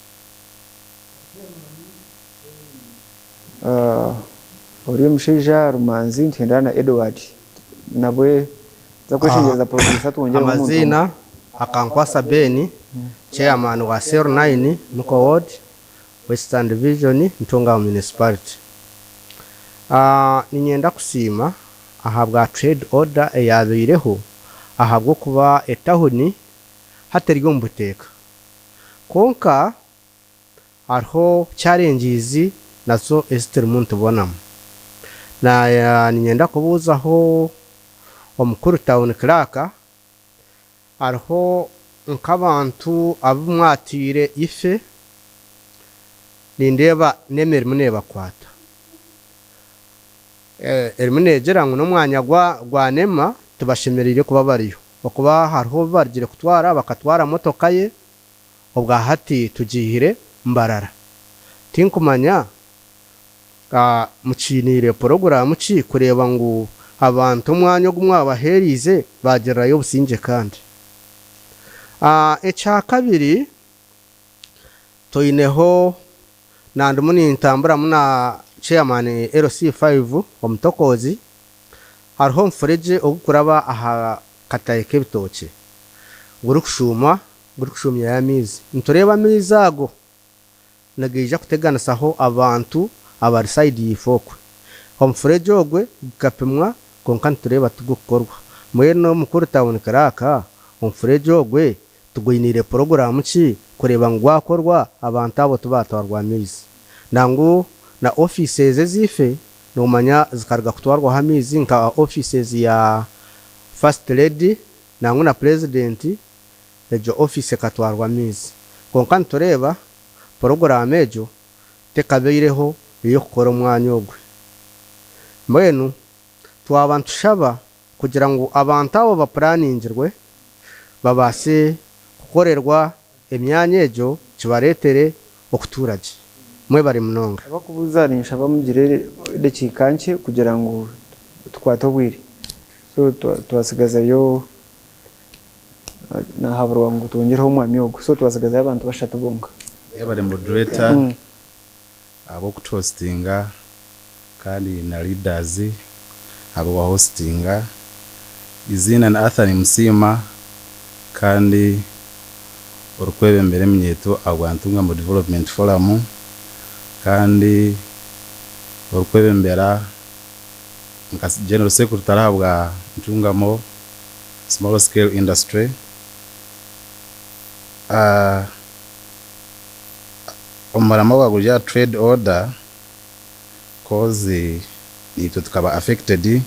Uh, ori omushaija rumanzi nituhendera na Edward nabwe nza kweshengyereza producer twongyereho omuntu omwe. Amaziina, Akankwasa Ben, Chairman wa Cell 9, Muko Ward, Western Division, Ntungamo Municipality. Niinyenda kusiima ahabwa trade order eyabaireho ahabw'okuba etahuni hati eri omu buteeka. Kwonka hariho challenges nazo ezi turimu nitubonamu. Niinyenda kubuuzaho omukuru town clerk, hariho nk'abantu abu mwatiire ife, nindeeba n'emirimo neebakwata. Erimu neegira ngu n'omwanya gwa nema tibashemereire kuba bariyo okuba hariho obu barugire kutwara bakatwara motoka ye obwa hati tugiihire Mbarara. Tinkumanya mukiiniire puroguraamu ki kureeba ngu abantu omwanya ogu mwabaheeriize baagirirayo obusingye kandi. Ekyakabiri twineho Nandimu nintamburamu na chairman LC5 Omutokoozi, hariho omufuregye ogukuraba aha katae k'ebitookye gurikushuuma gurikushuumyayo amaizi. Nitureeba amaizi ago nigaija kuteganisaho abantu abari sayidi yaife okwe. Omufuregye ogwe gukapimwa kwonka nitureeba tigukukorwa. Mbwenu omukuru town clerk omufuregye ogwe Tugwiniire puroguraamu ki kureeba ngu gwakorwa abantu abo tibaatwarwa amaizi? Nangu na ofiisi ezi ezaife noomanya zikaruga kutwarwaho amaizi nka ofiisi ezi ya First Lady nangu na Purezidenti egyo ofiisi ekatwarwa amaizi. Kwonka nitureeba puroguraamu egyo tekabaireho ey'okukora omwanya ogwe. Mbwenu twaba nitushaba kugira ngu abantu abo bapuraningirwe babaase kukorerwa emyanya egyo kibareetere okutuura gye. Mwebare munonga. Abakubuuza ninshaba mugire edakiika nkye kugira ngu tukwate obwire. So twasigazayo nahaburwa ngu twongyereho omwami ogu. So twasigazayo abantu bashatu bonka. Yebare moderator ahabw'okutuhostinga Kandi na leaders abu wa hostinga. Eiziina ni Arthur Nimusiima kandi orikwebembera eminyeeto ahabwa Ntungamo Development Forum kandi orikwebembera nka General Secretary ahabwa Ntungamo Small Scale Industry. Omuramwa gwa guri aha Trade Order. Coz naitwe tukaba affected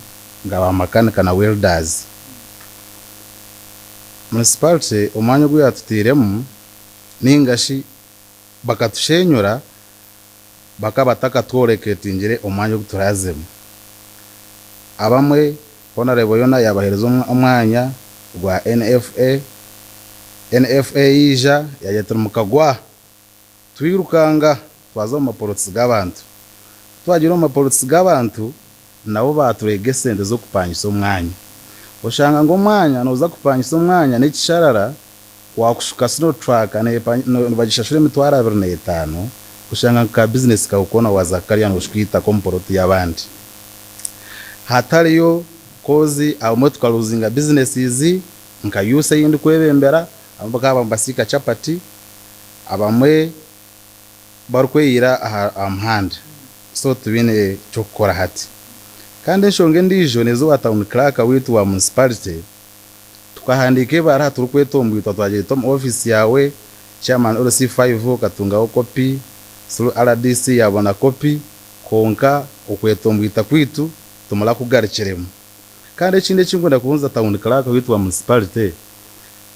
nka ba makanika na welders. Municipality omwanya ogu yatutairemu ninga shi bakatushenyura bakaba batakatworeketingire omwanya ogu turazemu. Abamwe Honourable yona yabahereza omwanya gwa NFA, NFA yaija yagira ati nimukagwa. Twirukanga twaza omu mapolotisi g'abantu. Ku twagiire omu mapolotisi g'abantu, nabo baaturega esente z'okupangisa omwanya. Oshanga ngu omwanya nooza kupangisa omwanya n'ekisharara, waakushuka Sinotruk nibagishashura emitwaro abiri n'etaano, oshanga ngu ka bizinesi kaawe koona waaza kukarya nooshuka eitaka omu poloti y'abandi. Hatariyo kozi abamwe tukaluzinga bizinesizi nka Yusa ei ndikwebembera, abamwe bakaba nibasiika chapati, Abamwe barikweyira aha muhanda so tibaine ky'okukora hati. Kandi enshonga endiijo neeza owa town clerk waitu wa municipality, tukahandiika ebaruha turikwetomboitwa twagireeta omu office yaawe, chairman LC5 okatungaho copy, through rdc yaabona copy, kwonka okwetomboita kwaitu timurakugarukiremu. Kandi ekindi eki ndikwenda kubuuza town clerk waitu wa municipality,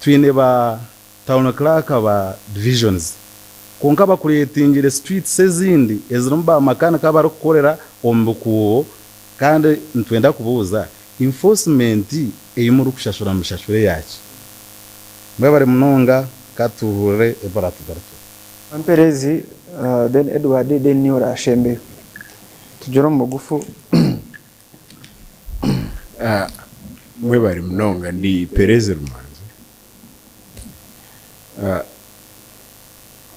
twine ba Town Clerk ba divisions kwonka bakuretingire streets ezindi ezirimu ba makanika abarikukorera omu bikuubo kandi nitwenda kubuuza enforcement ei murikushashura nimushashura eyaki? Mwebare munonga ka tuhurire ebi baratugarukire. Wamperezi then Edward then niiwe orashembeyo tugire omu bugufu. Mwebare munonga ndi Perezi Rumanzi.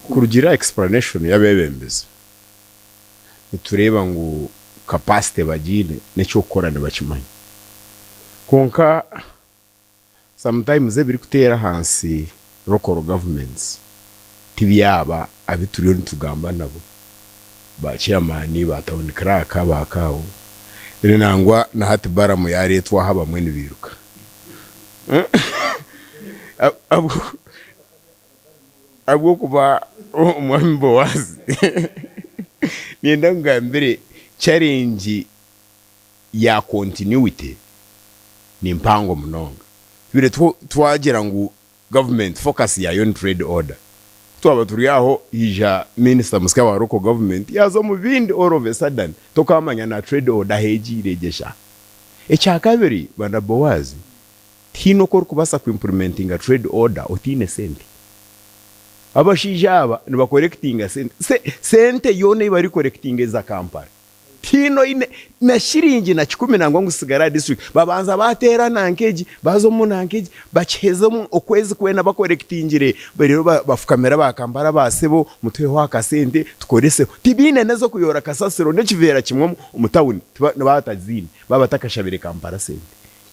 Kurugiirira aha explanation y'abebembezi nitureeba ngu capacity bagiine n'eky'okukora nibakimanya. Kwonka Sometimes ebirikuteera ahansi local governments tibyaba abu turiyo nitugamba nabo, ba chairman, ba town clerk, ba CAO, then nangwa na hati Balaam yareetwa aha abamwe nibairuka. Ahabw'okuba omwami Boazi niinyenda nkugambire challenge ya continuity ni mpango munonga. Twire twagira ngu government focus yayo ni trade order. Kutwaba turi aho haija minister musya wa local government yaza omu bindi all of a sudden tokamanya na trade order ahu egiire egyo eshaaha. Ekyakabiri bwana Boaz, tihaine oku orikubaasa ku implementinga trade order otaine sente. Abashaija aba nibakorekitinga sente, sente yoona ei barikorekitinga eza Kampala. Tihaine oine na shiringi na kikumi nangwa ngu zitsigare aha district. Babanza bateera nanka egi, baza omu nanka egi, bakiheza omu okwezi kwena bakorekitingire, reero bafukamira aba Kampala ba sebo mutuheho akasente tukoreseho. Tibaine n'ez'okuyoora kasasiro n'ekiveera kimwe omu tawuni nibaba bataziine, baba batakashabire Kampala sente.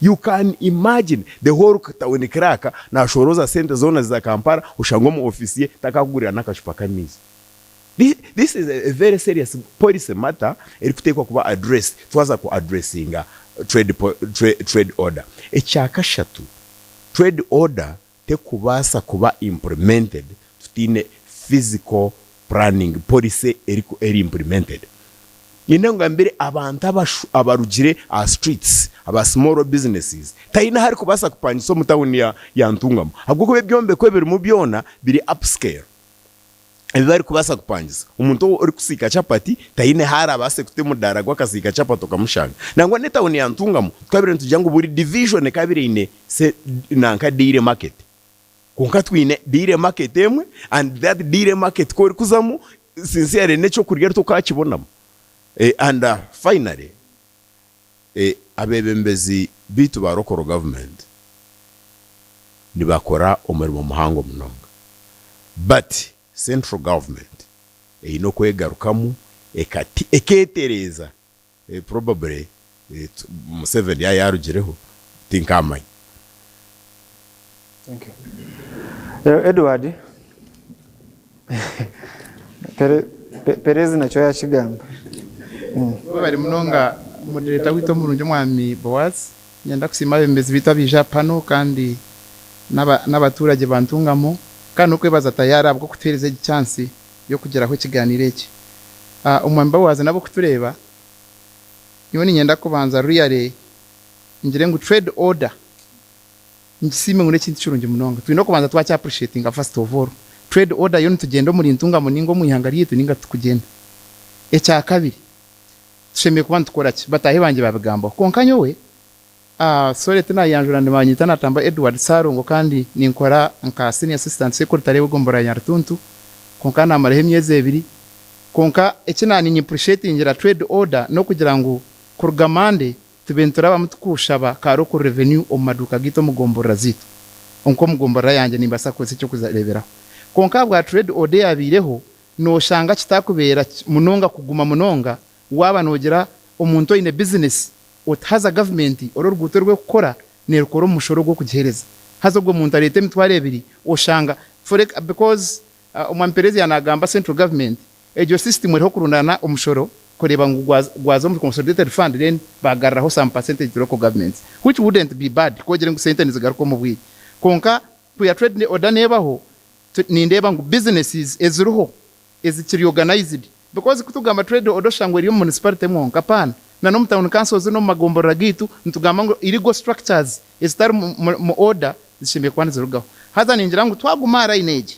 You can imagine the whole town clerk nashorooza sente zoona za Kampala oshange omu office ye takakugurira n'akacupa k'amaizi. This is a very serious policy matter erikuteekwa kuba addressed twaza ku addressinga trade trade order. Ekyakashatu, trade order tekubaasa kuba implemented tutaine physical planning policy eri implemented. Nyine ngambire abantu abarugire aha streets, aba small businesses, taine ahu arikubaasa kupangisa omu town ya Ntungamo ahabw'okuba ebyombeko ebirimu byona biri upscale. ebi barikubaasa kupangisa. Omuntu orikusiika chapati taine ahu arabaase kuta omudaara gwe akasiika chapati okamushanga. Nangwa n'etauni ya Ntungamo twabire nitugira ngu buri division ekabire eine nanka daily market. Kwonka twine daily market emwe and that daily market ku orikuzamu sincerely n'ekyokurya tokakibonamu. And finally abeebembezi baitu ba local government nibakora omurimo muhango munonga but central government eine okwegarukamu eketereeza probably Museveni yaaba yarugireho tinkamanya. Thank you. Edward, Perezi nakyo yakigamba. Webare munonga moderator waitu omurungi omwami Boaz. Niinyenda kusiima abebembezi baitu abaija aha pano kandi n'abaturagye ba Ntungamo kandi n'okwebaza Tayari ahabw'okutuheereza egi chance y'okugiraho ekiganiiro eki. Omwami Boaz n'abokutureeba, nyowe niinyenda kubanza really ngire ngu trade order Nkisiime ngu n'ekintu kirungi munonga. Twine okubanza twaki appreciatinga first of all. Trade order yo nitugyenda omuri Ntungamo ninga omu ihanga ryaitu ninga titukugyenda. Ekyakabiri, tushemereire kuba nitukora ki? Bataahi bangye babigambaho. Kwonka nyowe, ah, sorry tinayanjura nibanyeta Natamba Edward Ssalongo kandi ninkora nka senior assistant secretary w'egomborora ya Nyarutuntu kwonka namaraho emyezi ebiri. Kwonka eki na ninyi-appreciatingira trade order n'okugira ngu kuruga Monday Tube niturabamu tukushaba ka local revenue omu maduuka gaitu omu gomborora zaitu. Nk'omu gomborora yangye nimbaasa kukozesa eky'okureeberaho. Kwonka ahabwa trade order eyabaireho, noshanga kitakubeera munonga kuguma munonga waaba nogira omuntu oine business oti haza gavumenti oru oruguuto oru erikukora nerukora omu mushoro ogw'okugiheereza. Haza ogwo muntu areeta emitwaro ebiri oshanga for because Omwami Perezi yaanagamba central government Egyo system eriho kurundaana omushoro kureeba ngu gwaza omu consolidated fund then bagaruraho some percentage to local governments which wouldn't be bad ku ogire ngu sente nizigaruka omu bwire. Kwonka ku ya trade order nebaho nindeeba ngu businesses eziriho ezikiri organized because ku tugamba trade order oshusha ngu eri omu municipality mwonka apaana na n'omu town councils n'omu magomborora gaitu nitugamba ngu illegal structures ezitari mu order zishemereire kuba nizirugaho. Haza ningira ngu twaguma aha line egi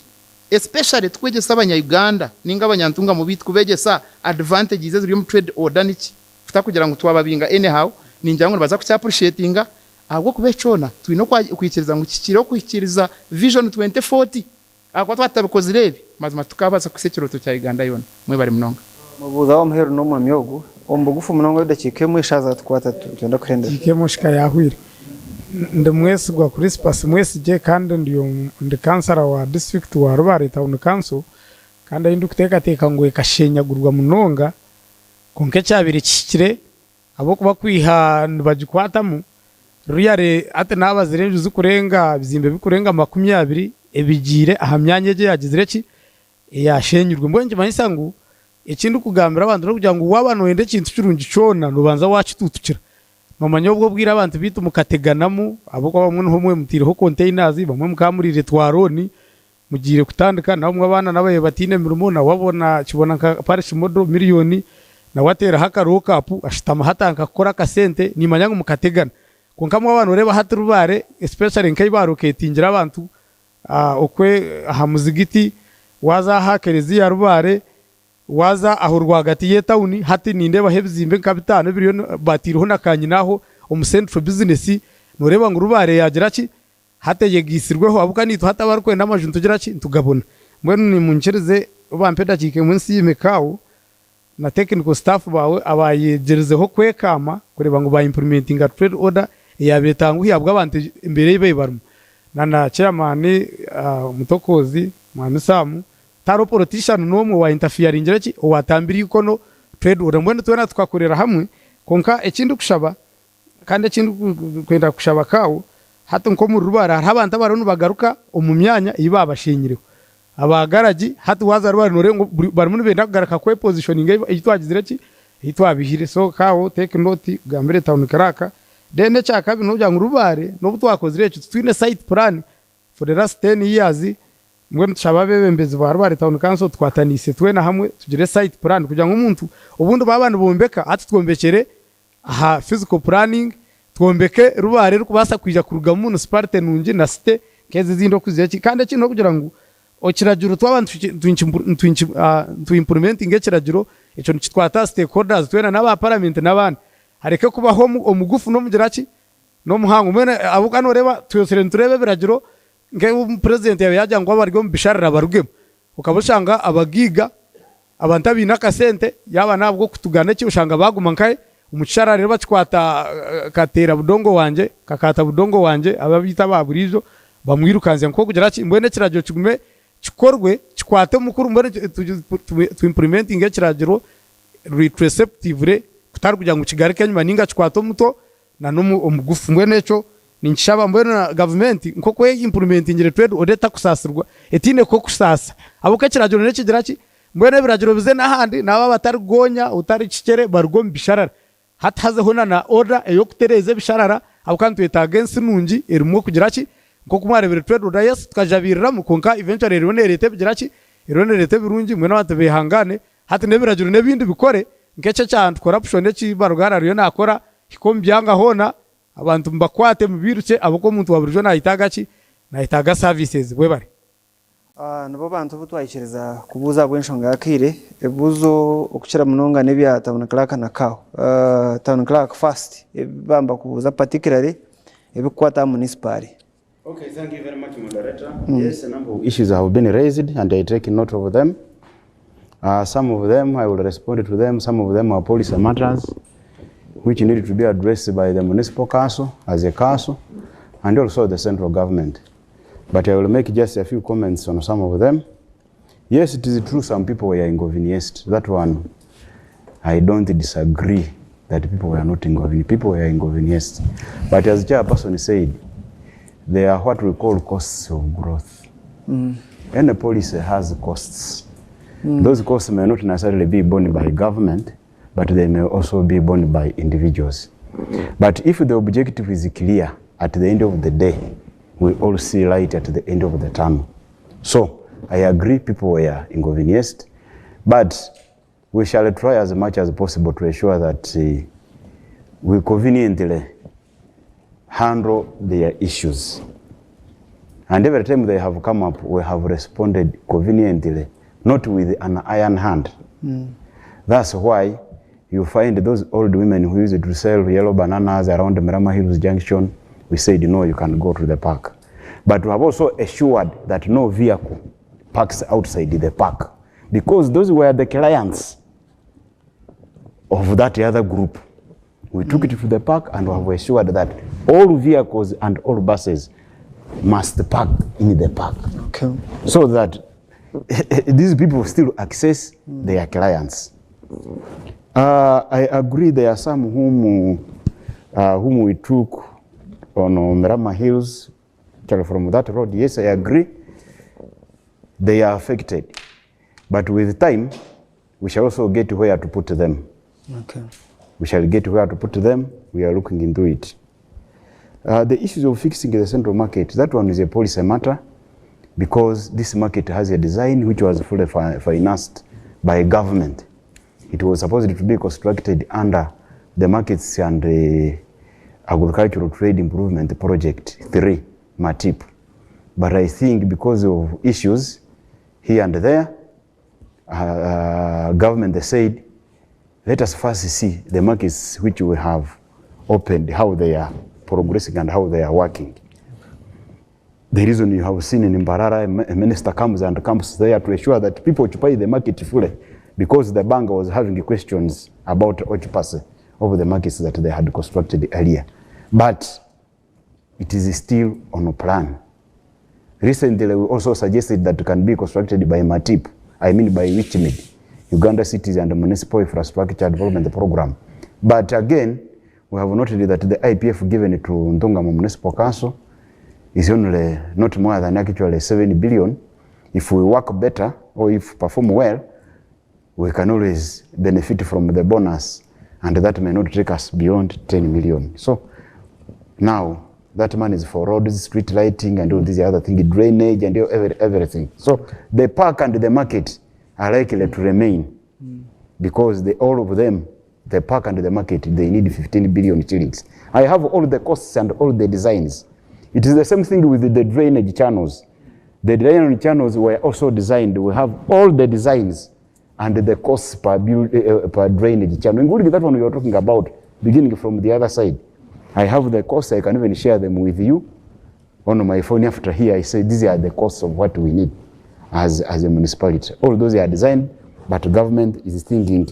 Especially tukwegyesa abanya Uganda ninga abanyantungamo beitu kubegyesa advantages eziri omu trade order niki kutakugira ngu twababinga anyhow ningira ngu nibaza kuki appreciatinga. Ahabw'okuba eki kyona twine okwikiriza ngu kihikire okuhikiiriza Vision 2040. Ahakuba twaba tutabikozire ebi, mazima titukaabaasa kuhitsya ekirooto kya Uganda yoona. Mwebare munonga. Omubuuza w'amuheru n'omwami ogu omu bugufu munonga edakiika emwe eshaaha zatukwata nitwenda kuhendera. Dakiika emwe shika yahwire. Ndi Mwesigwa Crispus Mwesigye kandi ndi kansara wa disiturikiti wa Rubare Town Council kandi ahu ndikuteekateeka ngu ekashenyagurwa munonga kwonka ekyabaire kihikire Ahabw'okuba kwiha nibagikwatamu, ruriya hati naabazire enju zikurenga, ebizimbe bikurenga makumyabiri ebigiire aha myanya egyo eyagizire ki? Eyashenyirwe. Mbwenu nikimanyisa ngu eki ndikugambira abantu n'okugira ngu waaba nooyenda ekintu kirungi kyona noobanza waakituutukira. Noomanya obwo obwire abantu baitu mukateganamu ahabw'okuba bamwe niho mwe mutaireho containers, bamwe mukaba muriire twa loan, Mugiire kutandika nabamwe abaana nababaire bataine mirimo nawe abona akibona nka parish model million nawe ateeraho aka lock up ashutama atandika kukora akasente nimanya ngu mukategana kwonka mwaba noreeba hati Rubare especially nka eyibaroketingire abantu okwe aha muzigiti waza aha kereziya Rubare Waaza aho rwagati y'etauni, hati nindeebaho ebizimbe nka bitaano ebiriyo bataireho na kanyina aho omu Central Business, nooreeba ngu Rubare yaagira ki? Hati eyegaitsirweho ahabw'okuba naitwe hati abarikwenda amaju nitugira ki? Nitugabona. Mbwenu nimunyikirize obampe edakiika emwe nsiime CAO na technical staff baawe abaayegyerizeho kwekaama kureeba ngu ba implementinga trade order eyaabaire etanguhi ahabw'abantu embeera ei baabaire barimu. Na na chairman Mutokoozi, Mwami Sam, tihariho politician n'omwe owa interferingire ki? Owaatambire eikono trade order. Mbwenu twena tukakorera hamwe kwonka eki ndikushaba Kandi eki ndikwenda kushaba kaawo, hati nk'omuri Rubare hariho abantu abariho nibagaruka omu myanya ei baabashenyireho. Aba garagi hati waaza Rubare nooreeba ngu buri barimu nibenda kugaruka kwepositioninga ei twagizire ki, ei twabihire. So kaawo take note ogambire town clerk. Then ekyakabiri n'okugira ngu Rubare n'obu twakozire ekyo titwine site plan for the last ten years. Mbwenu tushaba abeebembezi ba Rubare Town Council tukwataniise twena hamwe tugire site plan kugira ngu omuntu obundi baaba nibombeka hati twombekyere aha physical planning, twombeke Rubare erikubaasa kwija kurugamu municipality nungi na city nk'ezi ezindi oku ziri. Kandi ekindi n'okugira ngu ekiragiro twaba nitu implementinga ekiragiro, ekyo nikitwata aha stakeholders twena n'aba paramenti n'abandi. Hareke kubaho omugufu n'omugira ki? N'omuhango. Mbwenu ahabw'okuba nooreeba twetsire nitureeba ebiragiro nk'ebi purezidenti yaabaire yaagira ngu abari omu bisharara barugemu. Okaba oshanga abagaiga, abantu abaine akasente, yaaba n'ahabw'okutugana eki, oshanga baaguma nkahe omu kisharara reero bakikwata kateera budongo wangye, kakaata budongo wangye, abo abu baitu aba buriijo bamwirukanzya nk'okugira ki, mbwenu ekiragiro kigume kikorwe, kikwate omukuru mbwenu tu implementinge ekiragiro retroceptively kutari kugira ngu kigaruke enyima ninga kikwate omuto na n'omugufu. Mbwenu ekyo ninkishaba mbwenu na gavumenti nk'oku e implementingire trade order etakusaasirwa, etaine k'okusaasa ahabw'okuba ekiragiro nikigira ki, mbwenu ebiragiro bize n'ahandi n'abo abatari goonya, otari kikyere baruge omu bisharara. Hati hazeho na na order ey'okutereeza ebisharara ahabw'okuba nitwetaaga ensi nungi erimu okugira ki, nk'oku mwareebire trade order yes tukajabiiriramu kwonka eventually eriyo neereeta ebigira ki, eriyo neereeta ebirungi mbwenu abantu beehangaane Hati n'ebiragiro n'ebindi bikore nk'eki ekya anti corruption eki Barugahara ariyo nakora, hika omu byanga hoona abantu mubakwate mubirukye ahabw'okuba omuntu wa burijo nayetaaga ki? Nayetaaga services. Webare. Nibo bantu abu twahikiriza kubuuza ahabw'enshonga y'akaire. Ebibuuzo okukira munonga n'ebya Town Clerk na CAO. Town Clerk first, ebi baaba nibakubuuza particularly ebirikukwata aha munisipaari. Okay, thank you very much, moderator. Yes, a number of issues have been raised and I take note of them. Uh, some of them I will respond to them, some of them are policy matters which need to be addressed by the municipal council as a council and also the central government. But I will make just a few comments on some of them. Yes, it is true some people were inconvenienced. That one, I don't disagree that people were not inconvenienced. People were inconvenienced. But as chairperson said, they are what we call costs of growth. Mm. Any policy has costs. Mm. Those costs may not necessarily be borne by government, but they may also be borne by individuals. But if the objective is clear, at the end of the day, we all see light at the end of the tunnel. So, I agree people were inconvenienced, but we shall try as much as possible to ensure that uh, we conveniently handle their issues. And every time they have come up, we have responded conveniently, not with an iron hand. Mm. That's why you find those old women who used to sell yellow bananas around Mirama Hills Junction We said, no, you can go to the park. But we have also assured that no vehicle parks outside the park because those were the clients of that other group. We took it to the park and we have assured that all vehicles and all buses must park in the park. Okay. So that these people still access their clients. I agree there are some whom we took on Mirama Hills, actually from that road. Yes, I agree. They are affected. But with time, we shall also get where to put them. Okay. We shall get where to put them. We are looking into it. The issues of fixing the central market, that one is a policy matter because this market has a design which was fully financed by government. It was supposed to be constructed under the Markets and Agricultural Trade Improvement Project 3, MATIP. But I think because of issues here and there, government said, let us first see the markets which we have opened, how they are progressing and how they are working. The reason you have seen in Mbarara, a minister comes and comes there to ensure that people occupy the market fully, because the bank was having questions about occupancy of the markets that they had constructed earlier. But it is still on a plan. Recently, we also suggested that it can be constructed by MATIP, I mean by UCHIMED, Uganda Cities and Municipal Infrastructure Development Program. But again, we have noted that the IPF given to Ntungamo Municipal Council is only not more than actually 7 billion. If we work better or if perform well, we can always benefit from the bonus, and that may not take us beyond 10 million. So now that money is for roads, street lighting, and all these other things, drainage, and everything. So the park and the market are likely to remain because all of them, the park and the market, they need 15 billion shillings. I have all the costs and all the designs. It is the same thing with the drainage channels. The drainage channels were also designed. We have all the designs and the costs per drainage channel, including that one we were talking about, beginning from the other side. I have the costs. I can even share them with you on my phone after here. I say these are the costs of what we need as a municipality. All those are designed, but government is thinking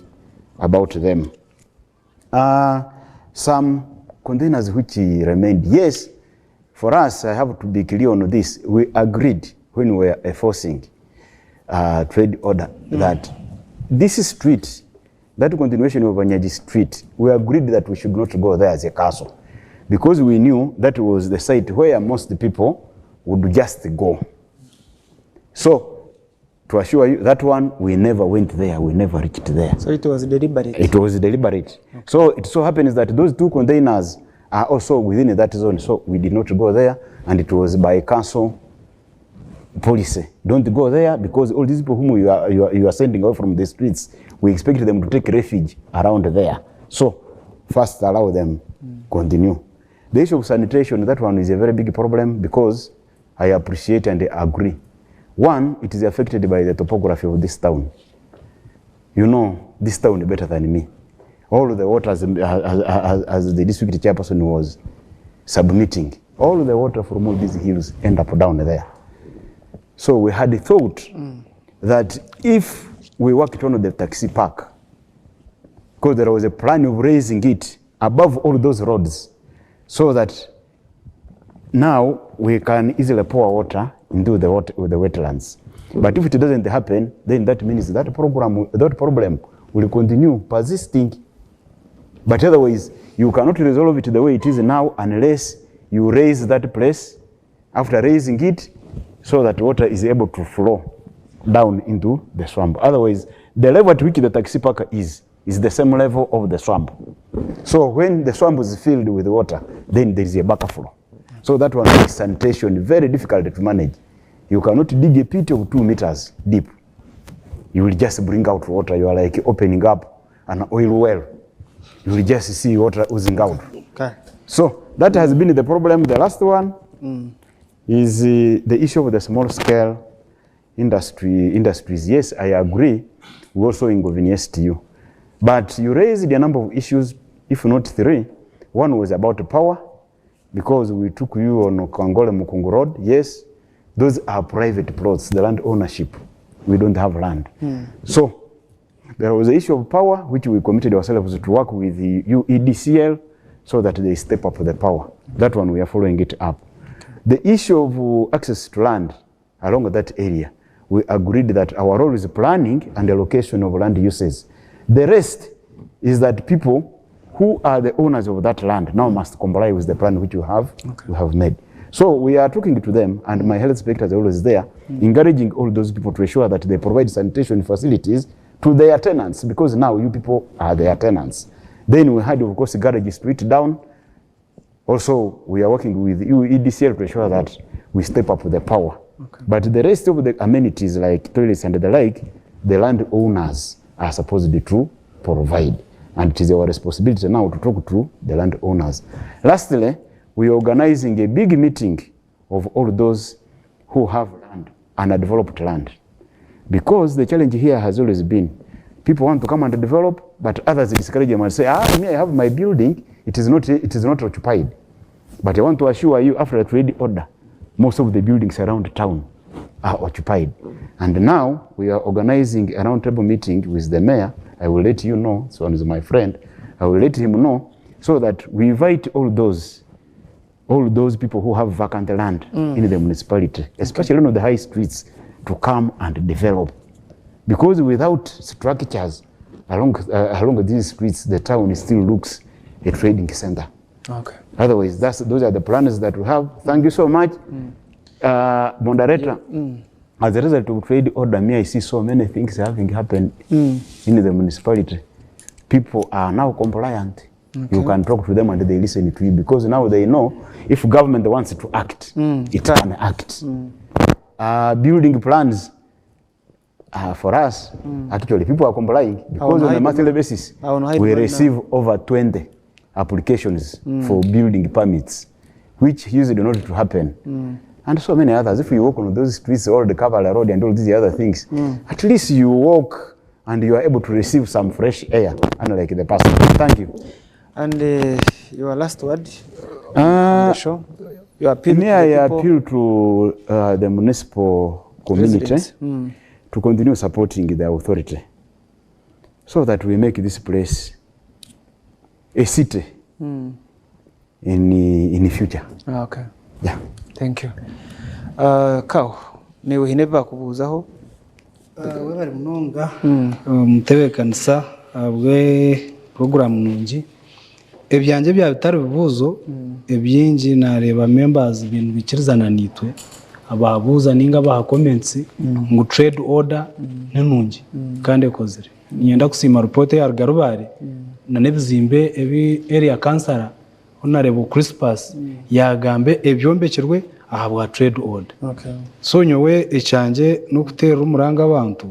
about them. Some containers which remained. Yes, for us, I have to be clear on this. We agreed when we were enforcing trade order that this street, that continuation of Anyaji Street, we agreed that we should not go there as a castle because we knew that was the site where most people would just go. So, to assure you, that one, we never went there, we never reached there. So it was deliberate. It was deliberate. Okay. So it so happens that those two containers are also within that zone, so we did not go there, and it was by council policy. Don't go there because all these people whom you are sending away from the streets, we expect them to take refuge around there. So first allow them continue. The issue of sanitation, that one is a very big problem because I appreciate and agree. One, it is affected by the topography of this town. You know this town better than me. All the water, as the district chairperson was submitting, all the water from all these hills end up down there. So we had thought that if we worked on the taxi park, because there was a plan of raising it above all those roads, so that now we can easily pour water into the water, the wetlands. But if it doesn't happen, then that means that program, that problem will continue persisting. But otherwise, you cannot resolve it the way it is now unless you raise that place. After raising it, so that water is able to flow down into the swamp. Otherwise, the level at which the taxi park is the same level of the swamp. So when the swamp is filled with water, then there is a backflow. So that one makes sanitation very difficult to manage. You cannot dig a pit of 2 meters deep. You will just bring out water. You are like opening up an oil well. You will just see water oozing out. Okay. So that has been the problem. The last one is the issue of the small scale industries. Yes, I agree. We also inconvenienced you. But you raised a number of issues, if not three. One was about power. Because we took you on Kangole Mukungu Road, yes, those are private plots, the land ownership. We don't have land. So there was the issue of power, which we committed ourselves to work with the UEDCL so that they step up the power. That one we are following it up. The issue of access to land along that area, we agreed that our role is planning and allocation of land uses. The rest is that people who are the owners of that land now must comply with the plan which we have made. So we are talking to them, and my health inspector is always there, encouraging all those people to ensure that they provide sanitation facilities to their tenants, because now you people are their tenants. Then we had, of course, garage street down. Also, we are working with UEDCL to ensure that we step up the power. But the rest of the amenities like toilets and the like, the landowners are supposed to provide. And it is our responsibility now to talk to the landowners. Lastly, we are organizing a big meeting of all those who have land, undeveloped land. Because the challenge here has always been, people want to come and develop, but others discourage them and say, me, I have my building, it is not occupied. But I want to assure you, after the trade order, most of the buildings around town are occupied. And now we are organizing a roundtable meeting with the mayor. I will let you know, so is my friend. I will let him know so that we invite all those people who have vacant land in the municipality, especially on the high streets, to come and develop. Because without structures along these streets, the town still looks a trading center. Otherwise, those are the plans that we have. Thank you so much. Moderator, as a result of trade order, me, I see so many things having happened in the municipality. People are now compliant. You can talk to them and they listen to you, because now they know if government wants to act, it can act. Building plans for us, actually, people are complying because on a monthly basis, we receive over 20 applications for building permits, which used not to happen. And so many others. If you walk on those streets, all the Kavala Road and all these other things, at least you walk and you are able to receive some fresh air, unlike the past. Thank you. And your last word on the show? You appeal Me, to the I people? appeal to the municipal community Residents. To continue supporting the authority so that we make this place a city in the future. Thank you. Kao, niwe hine bakubuzaho? Webale munonga. Omutebeekanisa bwe program nungi. Ebyangye bya bitari bibuuzo ebingi nareeba members bintu bikirizana nitwe ababuuza ninga abaha comments ngu trade order ni nungi kandi ekozire. Ninyenda kusiima report ya Rugarubare na n'ebizimbe ebi area councillor Honorable Crispus yagambe ebyombekirwe aha bwa trade order. So nyowe ekyangye n'okuteerera omuranga abantu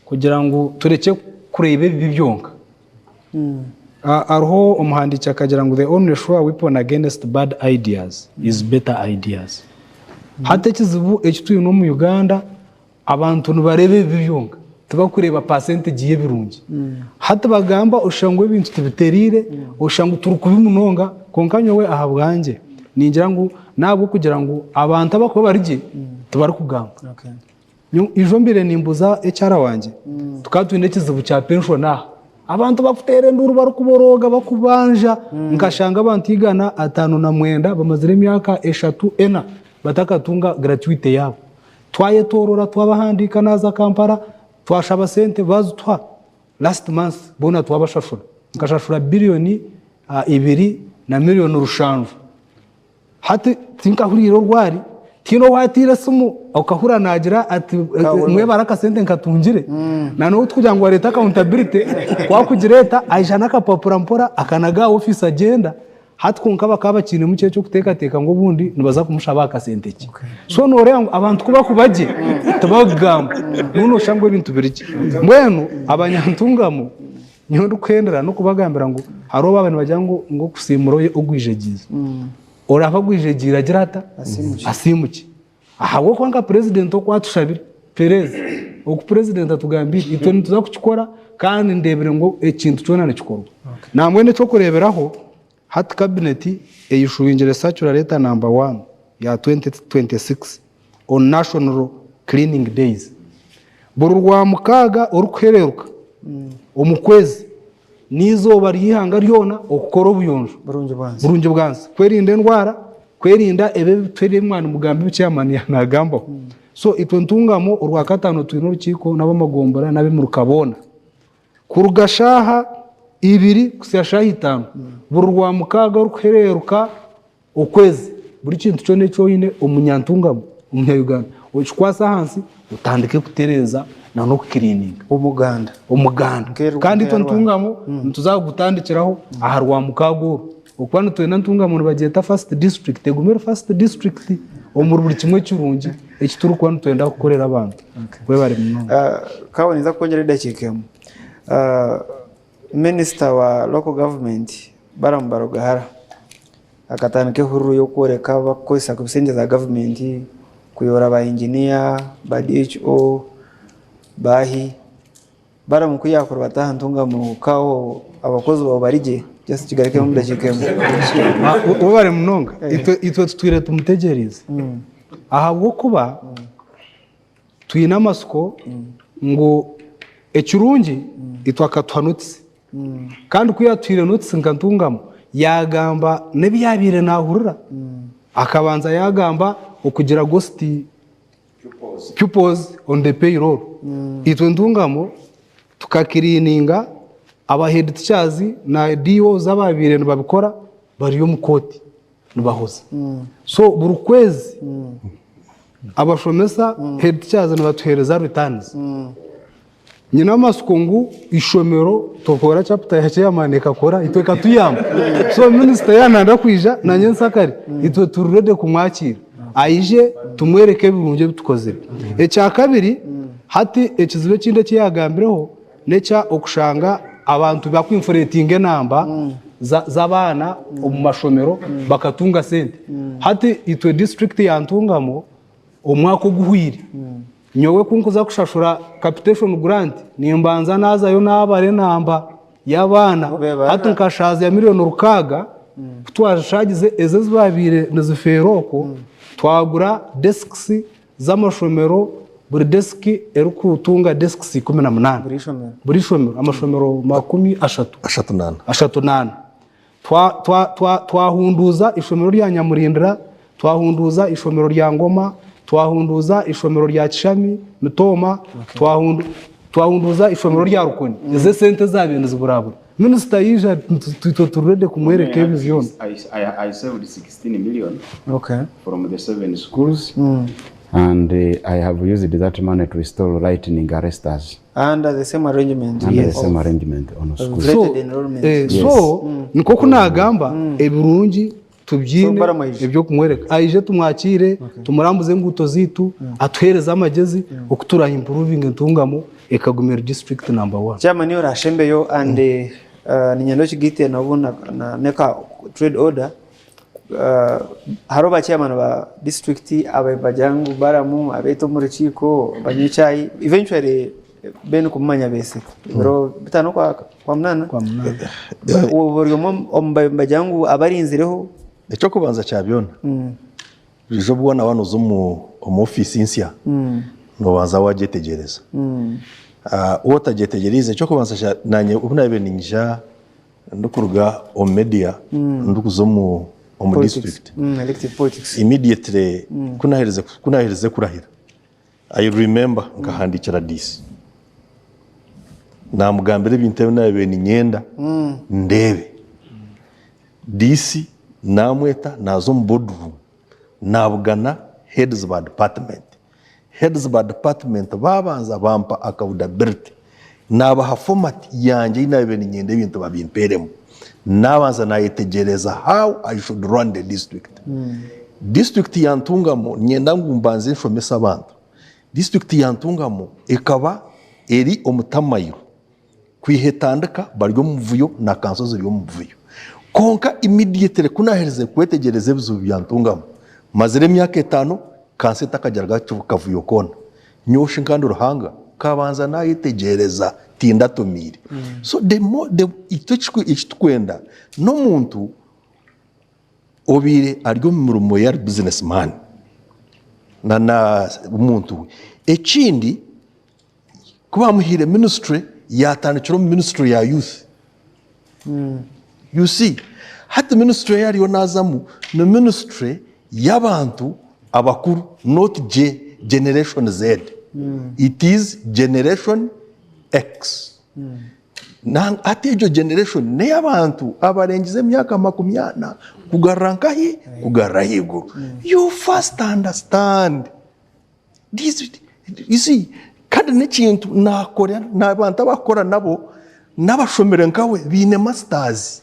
kugira ngu tureke kureeba ebibi byonka. Hariho omuhandiiki akagira ngu the only sure weapon against bad ideas is better ideas. Hati ekizibu eki twine omu Uganda, abantu nibareeba ebibi byonka, tibakureeba percentage y'ebirungi. Hati bagamba oshusha ngu ebintu tibitereire, oshusha ngu turi kubi munonga, kwonka nyowe aha bwangye ningira ngu nahabw'okugira ngu abantu abakuba bari gye tibarikugamba. Ijo mbire nimbuza ekyara wangye, tukaba twine ekizibu kya pension aha. Abantu bakuteera enduru barikuboroga bakubanja, nkashanga abantu igana ataano na mwenda bamazire emyaka 3 4 batakatunga gratuity yaabo. Twayetorora twabahandiika naza Kampala twashaba sente bazituha last month boona twabashashura. Nkashashura biliyoni 2 na miliyoni 7. Hati tinkahuriire orwari, tiine owatiire esimu okahura nagira ati mwebare akasente nkatungire. Na n'obu tukugira ngu wareeta accountability, kwakugireta aija n'akapapura mpora akanaga aha office agyenda. Hati kwonka bakaba bakiinemu ki eky'okuteekateeka ngu obundi nibaza kumushaba aha kasente ki. So nooreeba ngu abantu ku bakuba gye tibakugamba, mbwenu nooshusha ngu ebintu biri gye. Mbwenu abanyantungamo nyowe ndikuhendera n'okubagambira ngu hariho baaba nibagira ngu okusiimura ogwijegiize. Oraba agwijegiire agira ata? Asiimukye. Ahabw'okuba nka purezidenti oku atushabire, Perez, oku purezidenti atugambiire, itwe nituza kukikora kandi ndeebire ngu ekintu kyona nikikorwa. Nambwenu eky'okureeberaho, Hati Kabineti eyishuwingire Circular Letter Number One ya 2026 on National Cleaning Days. Buri Rwamukaaga orikuhereruka omu kwezi n'eizooba ry'eihanga ryona okukora obuyonjo burungi bwansi kwerinda endwara, kwerinda ebi ebitwire ebi mwaba nimugamba ebi chairman yanagambaho. So itwe Ntungamo orwakataano twine orukiiko n'abamagombora n'ab'emiruka boona. Kuruga shaaha ibiri kuhitsya shaaha itaano buri Rwamukaaga orikuhereruka okwezi, buri kintu kyona eki oine omunyantungamo, omunya-Uganda, okikwase ahansi otandike kutereeza n'okukiriininga. Omuganda. Omuganda. Kandi itwe Ntungamo nituza kugutandikiraho aha Rwamukaaga oru. Okuba nitwenda Ntungamo nibagyeta first district, egume eri first district omuri buri kimwe ekirungi eki turikuba nitwenda kukorera abantu. Webare munonga. Kaabo ninza kukwongyera edakiika emwe. Minisita wa local government Balaam Barugahara akatandika ehururu y'okworeka abarikukozesa kubi sente za gavumenti kuyora ba inginiya, ba DHO, baahi. Balaam ku yaakuribata aha ntungamo kaaho abakozi baawe bari gye? Just kigarukemu omu dakiika emwe. Webare munonga. Itwe tutwire tumutegyereize ahabw'okuba twine amatsiko ngu ekirungi itwe akatuha notisi kandi ku yaatuhaire notisi nka Ntungamo yaagamba n'ebi yaabaire naahurira. Akabanza yaagamba okugira ghost pupils on the payroll. Itwe Ntungamo tukakiriininga aba head teachers na DOs abaabaire nibabikora bari omu kooti. nibahoza so buri kwezi abashomesa head teachers nibatuhereza returns nyine amatsiko ngu ishomero tukora chapter ya chairman ekakora itwe ekatuyamba so minisita yananda kwija nanye nsakare itwe turi ready kumwakira aije tumwereke ebirungi ebitukozire ekyakabiri hati ekizibu ekindi ekiyagambireho N'ekya okushanga abantu bakwinfuretinga enamba z'abaana omu mashomero bakatunga sente. Hati itwe disiturikiti ya Ntungamo omwaka oguhweire, nyowe ku nkuza kushashura capitation grant nimbanza naazayo naabara enamba y'abaana. Hati nkashaazya miriyoni rukaaga ku twazishaagize ezo ezi baabaire nizifeera okwo twagura desks z'amashomero buri desiki erikutunga desks 18 buri ishomero amashomero 30 34 Twahunduuza ishomero rya Nyamurindira, twahunduuza ishomero rya Ngoma, twahunduuza ishomero rya Kishami, Mitooma, twahunduuza ishomero rya Rukoni. Ezo esente ezaabaire niziburabura. Minisita yaija itwe turi ready kumworeka ebi byona. I saved 16 million from the seven schools and I have used that money to install lightning arresters. Under the same arrangement. Under the same arrangement on schools. Inflated enrollment. So nikwo nagamba ebirungi tubyine eby'okumworeka. Aije tumwakiire, tumurambuze enguuto zaitu, atuheereze amagyezi oku tura improvinge Ntungamo ekaguma eri district number one. Chairman iwe orashembeyo and niinyenda okigaite nabwo neka trade order. Hariho ba chairman ba district abagira ngu baramu abeeta omu rukiiko banywa echai eventually Ben kumumanya beeseka ebiro bitaano Kwamunaana buri omwe nibagira ngu abarinzireho. Eky'okubanza kya byona, buriijo obu waaba nooza omu ofiisi nsya, noobanza waagyetegyereza. Waaba otagyetegyereize, eky'okubanza naanye obu naabaire niinyija ndikuruga omu media ndikuza omu district, immediately ku naaherize kurahira, I remember nkahandiikira DC naamugambira ebintu ebi naabaire niinyenda ndeebe. DC naamweta naaza omu board room naabugana heads ba department. Heads ba department baabanza bampa accountability naabaha format yangye ei naabaire niinyenda ebintu babimpeeremu. Naabanza naayetegyereza how I should run the district. Disiturikiti ya Ntungamo niinyenda ngu mbanze nshomese abantu. Disiturikiti ya Ntungamo ekaba eri omu tamayiro kwiha etandika bari omu buvuyo na kanso ziri omu buvuyo. Kwonka immediately ku naaherize kwetegyereza ebizibu bya Ntungamo, mazire emyaka etaano kanso etakagiraga kavuyo koona. Nyowe shi nka ndi Ruhanga, nkabanza naayetegyereza tindatumiire. So the more the itwe eki turikwenda n'omuntu. Obaire ari omu mirimo ye ari business man na na omuntu we. Ekindi ku bamuhaire ministry yatandikira omu ministry ya youth. You see hati ministry ei ariyo nazamu ni ministry y'abantu abakuru not generation Z. It is generation X. Hati egyo generation n'ey'abantu abarengize emyaka makumyana kugarura nkahi? Kugarura ahaiguru. You first understand. This, you see, kandi n'ekintu naakora n'abantu abakukora nabo n'abashomire nkawe baine masters,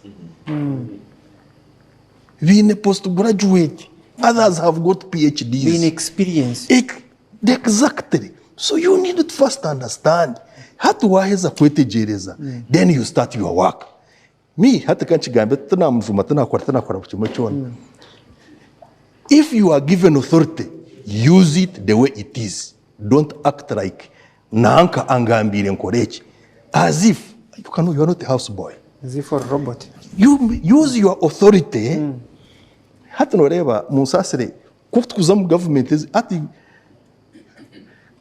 baine post graduate, others have got PhDs. Baine experience. Exactly. So you need to first understand. Hati waheza kwetegyereza, then you start your work. Me, hati kankigambe tinamujuma, tinakora, tinakora buri kimwe kyona. If you are given authority, use it the way it is. Don't act like nanka angambiire nkore eki. As if, you cannot, you are not a house boy. As if ori robot. You use your authority. Hati noreeba, munsaasire, Ku tukuza omu gavumenti ezi hati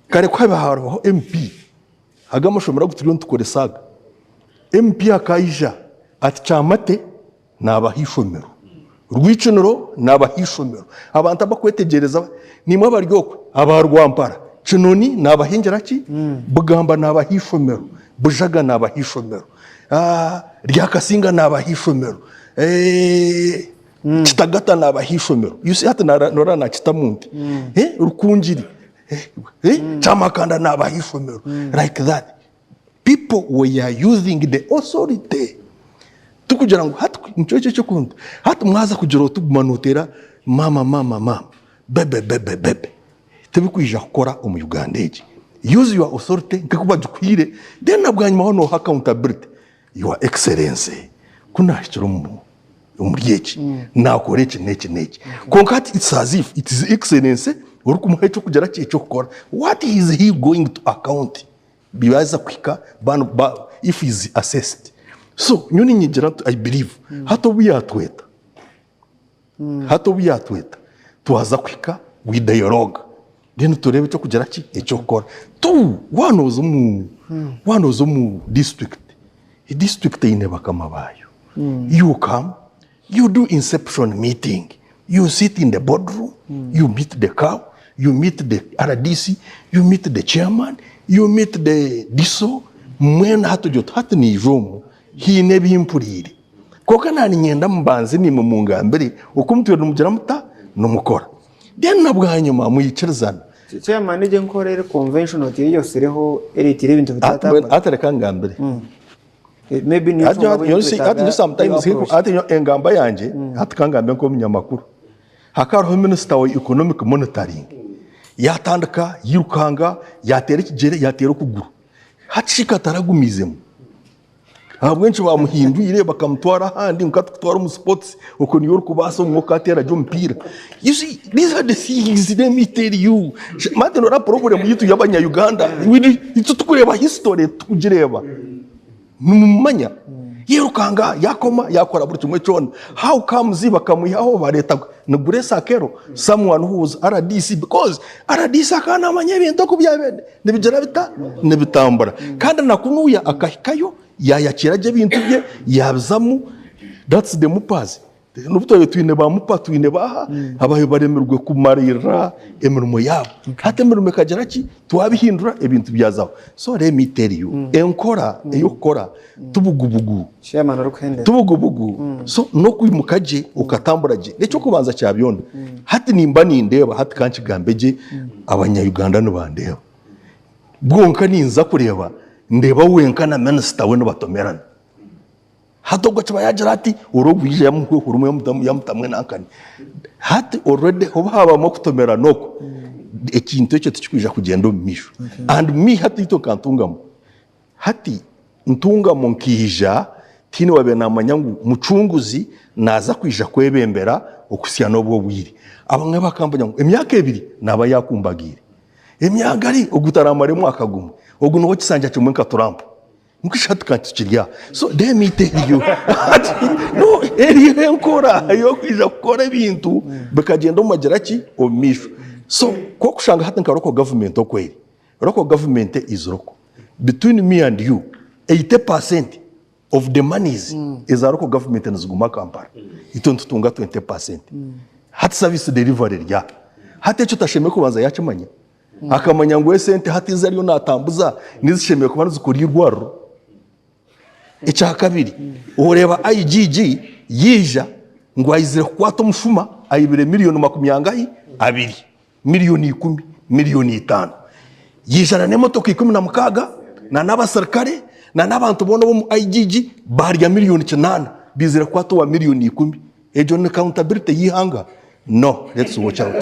kare ku haba hariho MP aga amashomero agu turiyo nitukoresa aga, MP akaija ati Kyamate naabaha eishomero, Rwikiniro naabaha eishomero, abantu abakwetegyereza naimwe abari okwe aba Rwampara, Kinoni naabahingira ki, Bugamba naabaha eishomero, Bujaga naabaha eishomero, Ryakasinga naabaha eishomero, Kitagata naabaha eishomero. You see hati noreeba naakitamu nti. Rukungiri, Kyamakanda naabaha eishomero. Like that. People were using the authority. Tikugira ngu hati nikyo ekyo eky'okuntu. Hati mwaza kugira oti guma nooteera maama maama maama, bebe bebe bebe. Tibikwija kukora omu Uganda egi. Use your authority nk'oku bagikuhaire then na bwanyima waaba nooha accountability. Your Excellency, ku naahikire omu omuri eki, naakora eki n'eki n'eki. Kwonka hati it's as if it is Excellency orikumuha eky'okugira ki, eky'okukora. What is he going to account byaza kuhika banu ba if he is assessed. So nyowe ninyigira nti I believe hati obu yaatweta, Hati obu yaatweta, twaza kuhika we dialogue then tureebe eky'okugira ki, eky'okukora. Tu waaba nooza omu waaba nooza omu district, edistrict eine bakama baayo. You come, you do inception meeting, you sit in the board room, you meet the cow, you meet the RDC, you meet the chairman, you meet the DISO, mwena hati ogira oti hati naija omu haine ebi mpuriire. Kwonka naanye niinyenda mubanze naimwe mungambire oku mutwire nimugira muta? Nimukora. Then na bwanyima mwikirizana. Chairman egyo enkora eri conventional tiyo ereteire ebintu bitatambura. Hati reka ngambire. Maybe niyo nshonga ahabw'enki twetaaga Sometimes new approach. hati nyowe engamba yangye, hati kangambe nk'omunyamakuru. Hakaba hariho minisita wa economic monitoring, yaatandika yirukanga, yaateera ekigyere, yaateera okuguru. Hati shi kataragumiizemu? Ahabw'enki baamuhindwire bakamutwara ahandi ngu katukutwara omu sports okwo niyo orikubaasa obumwe okateera gye omupiira. You see, these are the things let me tell you. Martin ora problem yitu y'abanya Uganda. Itwe tukureeba history tukugireeba. Nimumanya. Yerukanga yakoma yakora buri kimwe kyona. How comes bakamwihaho bareeta ni Grace Akello someone who was RDC because RDC akaba namanya ebintu oku byabaire Nibigira bita? Nibitambura. Kandi na kunuya akahikayo yayakiira gye ebintu bye yabizamu that's the mupas. N'obu twabaire twine ba mupa twine baaha ababaire baremirwe kumariirira emirimo yaabo. Hati emirimo ekagira ki? Twabihindura ebintu byazaho. So let me tell you, enkora ey'okukora ti bugubugu. Chairman orikuhendera. Ti bugubugu. So n'okwimuka gye okatambura gye. N'eky'okubanza kya byona, hati nimba nindeeba, hati ka nkigambe gye abanya Uganda nibandeeba. Bwonka ninza kureeba, ndeeba wenka na minisita we nibatomerana. Hati ogwo akiba yaagira ati, ori ogu yaija yamuhwehura yamutamu enankani. Hati already obu haabamu okutomerana okwo, ekintu ekyo tikikwija kugyenda omu maisho. And me hati itwe nka Ntungamo, Hati Ntungamo nkaija tihaine owaabaire naamanya ngu Mucunguzi naaza kwija kwebembera okuhitsya n'obu obwire. Abamwe bakambuuza ngu emyaka ebiri naaba yaakumbagiire. Emyagari ogu taraamare mwaka gumwe, ogu n'ow'ekisanja kimwe nka Trump. Mbwenu hati ka tukiri aha. So let me tell you, hati no eriyo enkora ey'okwija kukora ebintu bikagyenda omu magira ki? Omu maisho. So ku orikushanga hati nka local government oku eri, local government is local. Between me and you, 80% of the monies eza local government niziguma Kampala. Itwe nitutunga 20%. Hati service delivery eri aha. Hati eki otashemereire kubanza yakimanya. Akamanya ngu esente hati ezi ariyo natambuza nizishemereire kuba nizikora eirwariro. Ekyakabiri, oreeba IGG yaija ngu aizire kukwata omushuma aibire miriyoni makumi angahi? Abiri, miriyoni ikumi, miriyoni itaano. Yaija na n'emotoka 16 na n'abasirikare na n'abantu boona ab'omu IGG baarya miriyoni kinaana baizire kukwata owa miriyoni ikumi. Egyo ni accountability y'eihanga? No, let's watch out.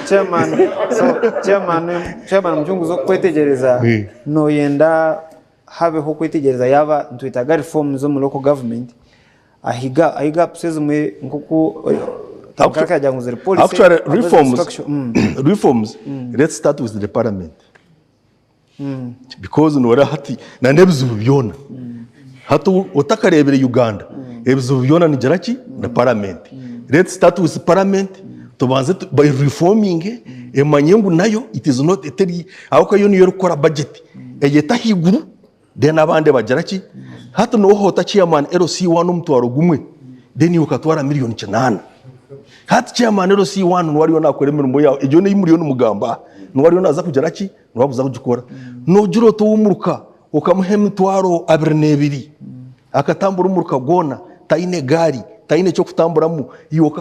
Chairman, so chairman, chairman Mucunguzi okukwetegyereza noyenda habeho okwetegyereza yaaba nitwetaaga reforms omu local government ahiga ahi gaps ezimwe nkoku Tankaka yagira ngu ziri policy Actually, hariho ziri reforms, structure. Reforms, let's start with the parliament. Because noreeba hati na n'ebizibu byona hati otakareebire Uganda ebizibu byona nigira ki ni parliament. Let's start with parliament tubanze ba reforminge emanye ngu nayo it is not eteri ahabw'okuba yo niyo erikukora budget eyeta ahaiguru then abandi bagira ki hati nooha ota chairman LC one omutwaro gumwe then iwe okatwara million kinaana. Hati chairman LC one niwe ariyo nakora emirimo yaawe egyo ei muriyo nimugamba niwe ariyo naaza kugira ki niwe arikuza kugikora. Noogira oti ow'omuruka okamuha emitwaro abiri n'ebiri akatambura omuruka gwona taine gaari taine ky'okutamburamu iwe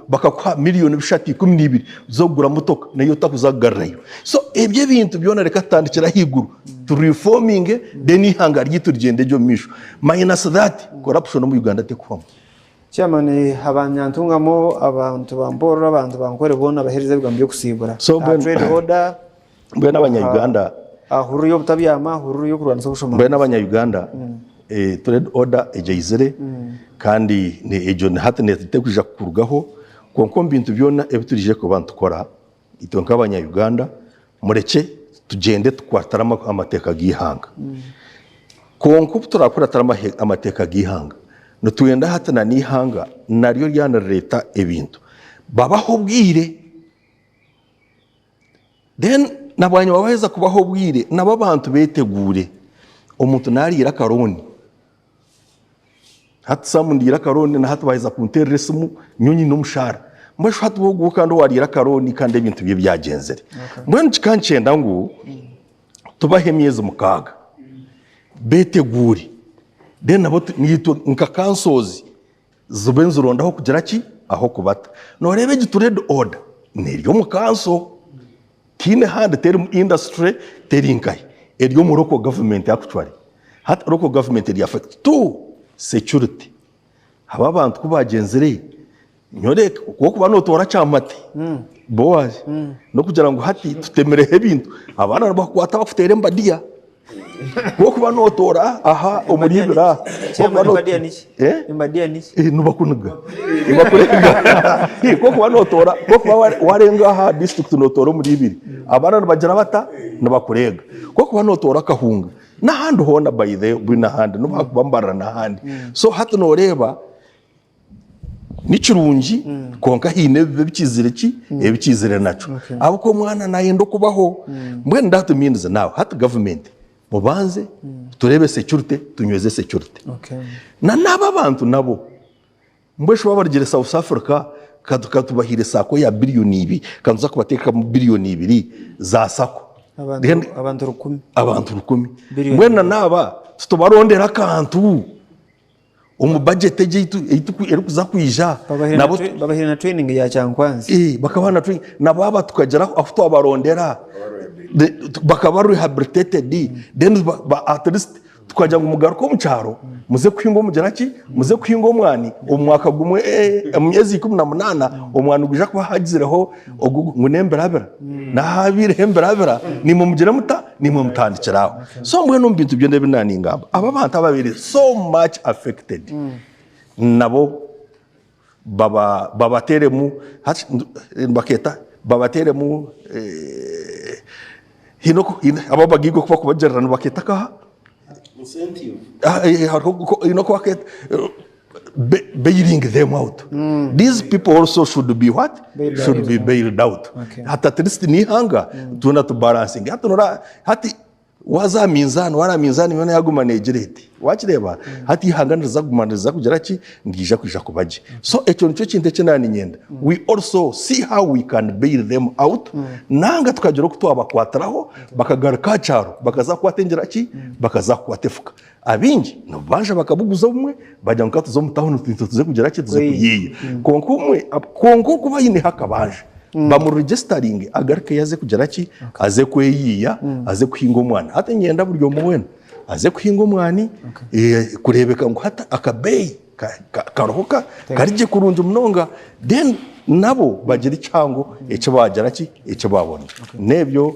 bakakuha miriyoni bishatu 12 z'okugura motoka naiwe otakuza kugarurayo. So ebyo ebintu byona reka tutandikire ahaiguru tu reforminge then eihanga ryaitu rigyende gye omu maisho. Minus that corruption omu Uganda tekuhwamu. Chairman abanyantungamo abantu ba Mpororo abantu ba Nkore boona bahereza ebigambo by'okusiibura. So Aha mbwenu trade order, mbwenu abanya-Uganda aha hururu y'obutabyama, hururu y'okurwanisa mbwenu obushomankuzi. abanya-Uganda eh, trade order egyo eizire kandi ni- egyo ni hati netekwija kurugaho kwonka omu bintu byona ebi turije kuba nitukora itwe nk'abanya-Uganda murekye tugyende tukwatire ama- amateeka g'eihanga. Kwonka obu turakuratira amateeka g'eihanga, nitwenda hati na n'eihanga naryo ryaba nirireeta ebintu, babahe obwire then na bwanyima baaheza kubaha obwire nabo abantu beeteguure. Omuntu naariira akarooni, hati Sam ndiire akarooni na hati baaheza kunteerera esimu nyowe nyine omushaara, mbwenu shi hati ogwo kandi owaariire akarooni kandi ebintu bye byagyenzire. Mbwenu kikaba nikyenda ngu tubahe emyezi mukaaga beteguure then nabo naitwe nka councils zibe nizironda ahokugira ki ahokubata. Noreeba egi trade order neri omu council tihaine handi teri mu industry teri nkahi eri omu local government actually. Hati local government eri affected. Two, security Aba abantu ku baagyenzire, nyowe ku orikuba nootoora Kyamate, Boaz, n'okugira ngu hati tutemireho ebintu, abaana nibakukwata bakuteera embadiya. Ku orikuba nootoora aha omuri Ibira aha, ku orikuba noo- Embadiya niki? Eh? Embadiya niki? Eh, nibakuniga nibakurenga Eh, ku orikuba nootoora ku orikuba wa- warenga aha district nootoora omuri Ibiri abaana nibagira bata nibakurenga ku orikuba nootoora Kahunga N'ahandi hoona by the way n'ahandi n'obu hakuba Mbarara n'ahandi. So hati nooreeba ni kirungi kwonka haine ebibi ebikiizire ki ebikiizire nakyo. Ahabw'okuba omwana naayenda okubaho. Mbwenu that means now hati gavumenti mubanze tureebe security tunyweze security. Na n'abo abantu nabo Mbwenu shi babarugire South Africa ka tubahaire sacco ya biliyoni ibiri ka nituza kubateekamu biliyoni ibiri za sacco. Abantu, Then abantu rukumi. abantu rukumi. Biliyoni Mbwenu na naaba titubarondera akantu omu budget egi eitu eitu erikuza kwija Babahaire na nabo babahaire na training ya Kyankwanzi. Eh, bakabaha na training nabo aba tukagira ahu twabarondera bakaba rehabilitated then at least Tukagira ngu mugaruke omu kyaro muze kuhinga omugira ki? Muze kuhinga omwani omu mwaka gumwe omu myezi 18 omwani gwija kuba hagizireho ogu ngu n'embirabira. Nahabaireho embirabira naimwe mugire muta? Naimwe mutandikire aho. So mbwenu omu bintu byona ebi naaningamba aba abantu ababaire so much affected nabo baba babateeremu hati nibakeeta babateeremu. Haine oku haine abo abagaiga oku bakubagirira nibakeeta akaha? Ah, eh, hariho oku- haine oku bakeeta eh, ba- bailing them out. These people also should be what? Bailed Should out. be bailed out. Okay. Hati at least n'eihanga twena tubalansinge. Hati noreba hati Waaza aha minzaani, waaba aha minzaani yoona yaaguma neegira eti, waakireeba? Hati eihanga niriza kuguma niriza kugira ki? Niriija kwija kuba gye. So ekyo nikyo kintu eki naaba niinyenda. We also see how we can bail them out, nanga tukagira oku twabakwatiraho, bakagaruka aha kyaro, bakaza kukwata engira ki? Bakaza kukwata efuka. Abaingi nibabanja bakabuguza obumwe, bagira ngu ka tuze omu tawuni itwe tuze kugira ki? Tuze kuyiiya. Kwonka obumwe, kwonka okuba aineho akabanja, bamuregisteringe agarukeyo aze kugira ki? Aze kweyiiya, aze kuhinga omwani. Hati niinyenda buri omwe weena aze kuhinga omwani, kureebeka ngu hati akabeeyi kariho kari gye kurungi munonga, then nabo bagire ekihango eki baagira ki? Eki baabona. N'ebyo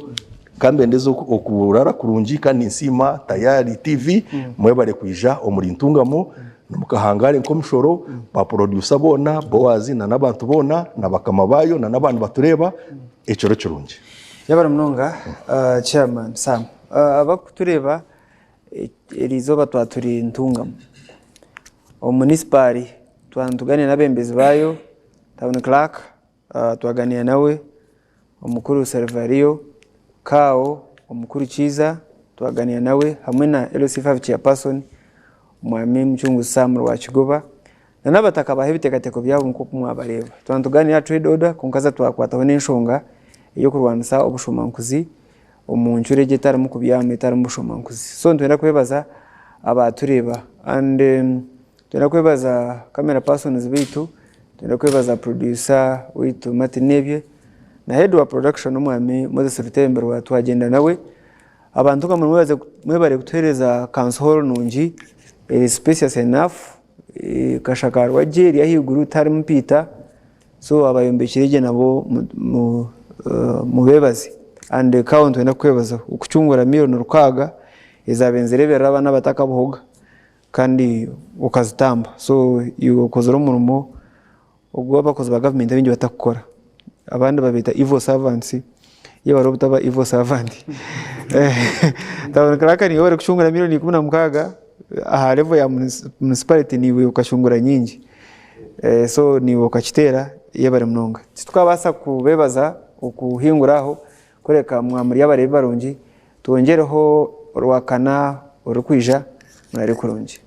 Ka mbendeze okurara kurungi kandi ninsiima Tayari TV mwebare kwija omuri Ntungamo mukahangare nk'omushoro ba producer boona Boaz na n'abantu boona na bakama baayo na n'abantu batureeba ekiro kirungi. Yebare munonga chairman Sam. Abakutureeba eriizooba twaba turi Ntungamo omu munisipaari twaba nituganira n'abeebembezi baayo, town clerk twaganira nawe. Omukuru Servario, Kao, Omukuru Kiiza twaganira nawe hamwe na LC5 Chairperson Omwami Mucunguzi Sam Rwakigoba na n'abataka baaha ebiteekateeko byabo nk'oku mwabareeba. Twaba nitugaaniira aha Trade Order kwonka haza twakwataho n'enshonga ey'okurwanisa obushomankuzi omu ncuro egi etarimu kubyama etarimu bushomankuzi. So nitwenda kwebaza abaatureeba and nitwenda kwebaza camera persons baitu. Twine kwebaza producer waitu Martin Nebye na head wa production omwami Moses Rutemberwa twagyenda nawe. Abantu nka mwe mwebare kutuhereza council hall nungi eri spacious enough ekashakarwa gye eri ahaiguru tiharimu mpiita so abayombekire gye nabo mubebaze and Kawo nitwenda kukwebaza okucungura million rukaaga ezabaire nizireberera abaana abatakabuhoga. Kandi okazitamba so iwe okozire omurimo ogu abakozi ba gavumenti abaingi batakukora. Abandi babeeta evil servants, iwe hariho obutaba evil servant. Town clerk niiwe orikucungura milioni 16 aha level ya municipality niiwe okacungura nyingi. So niiwe okakiteera yebare munonga. Titukabaasa kubeebaza okuhingura aho kureka mwaba muri abareebi barungi Twongyereho Orwakana orukwija murare kurungi.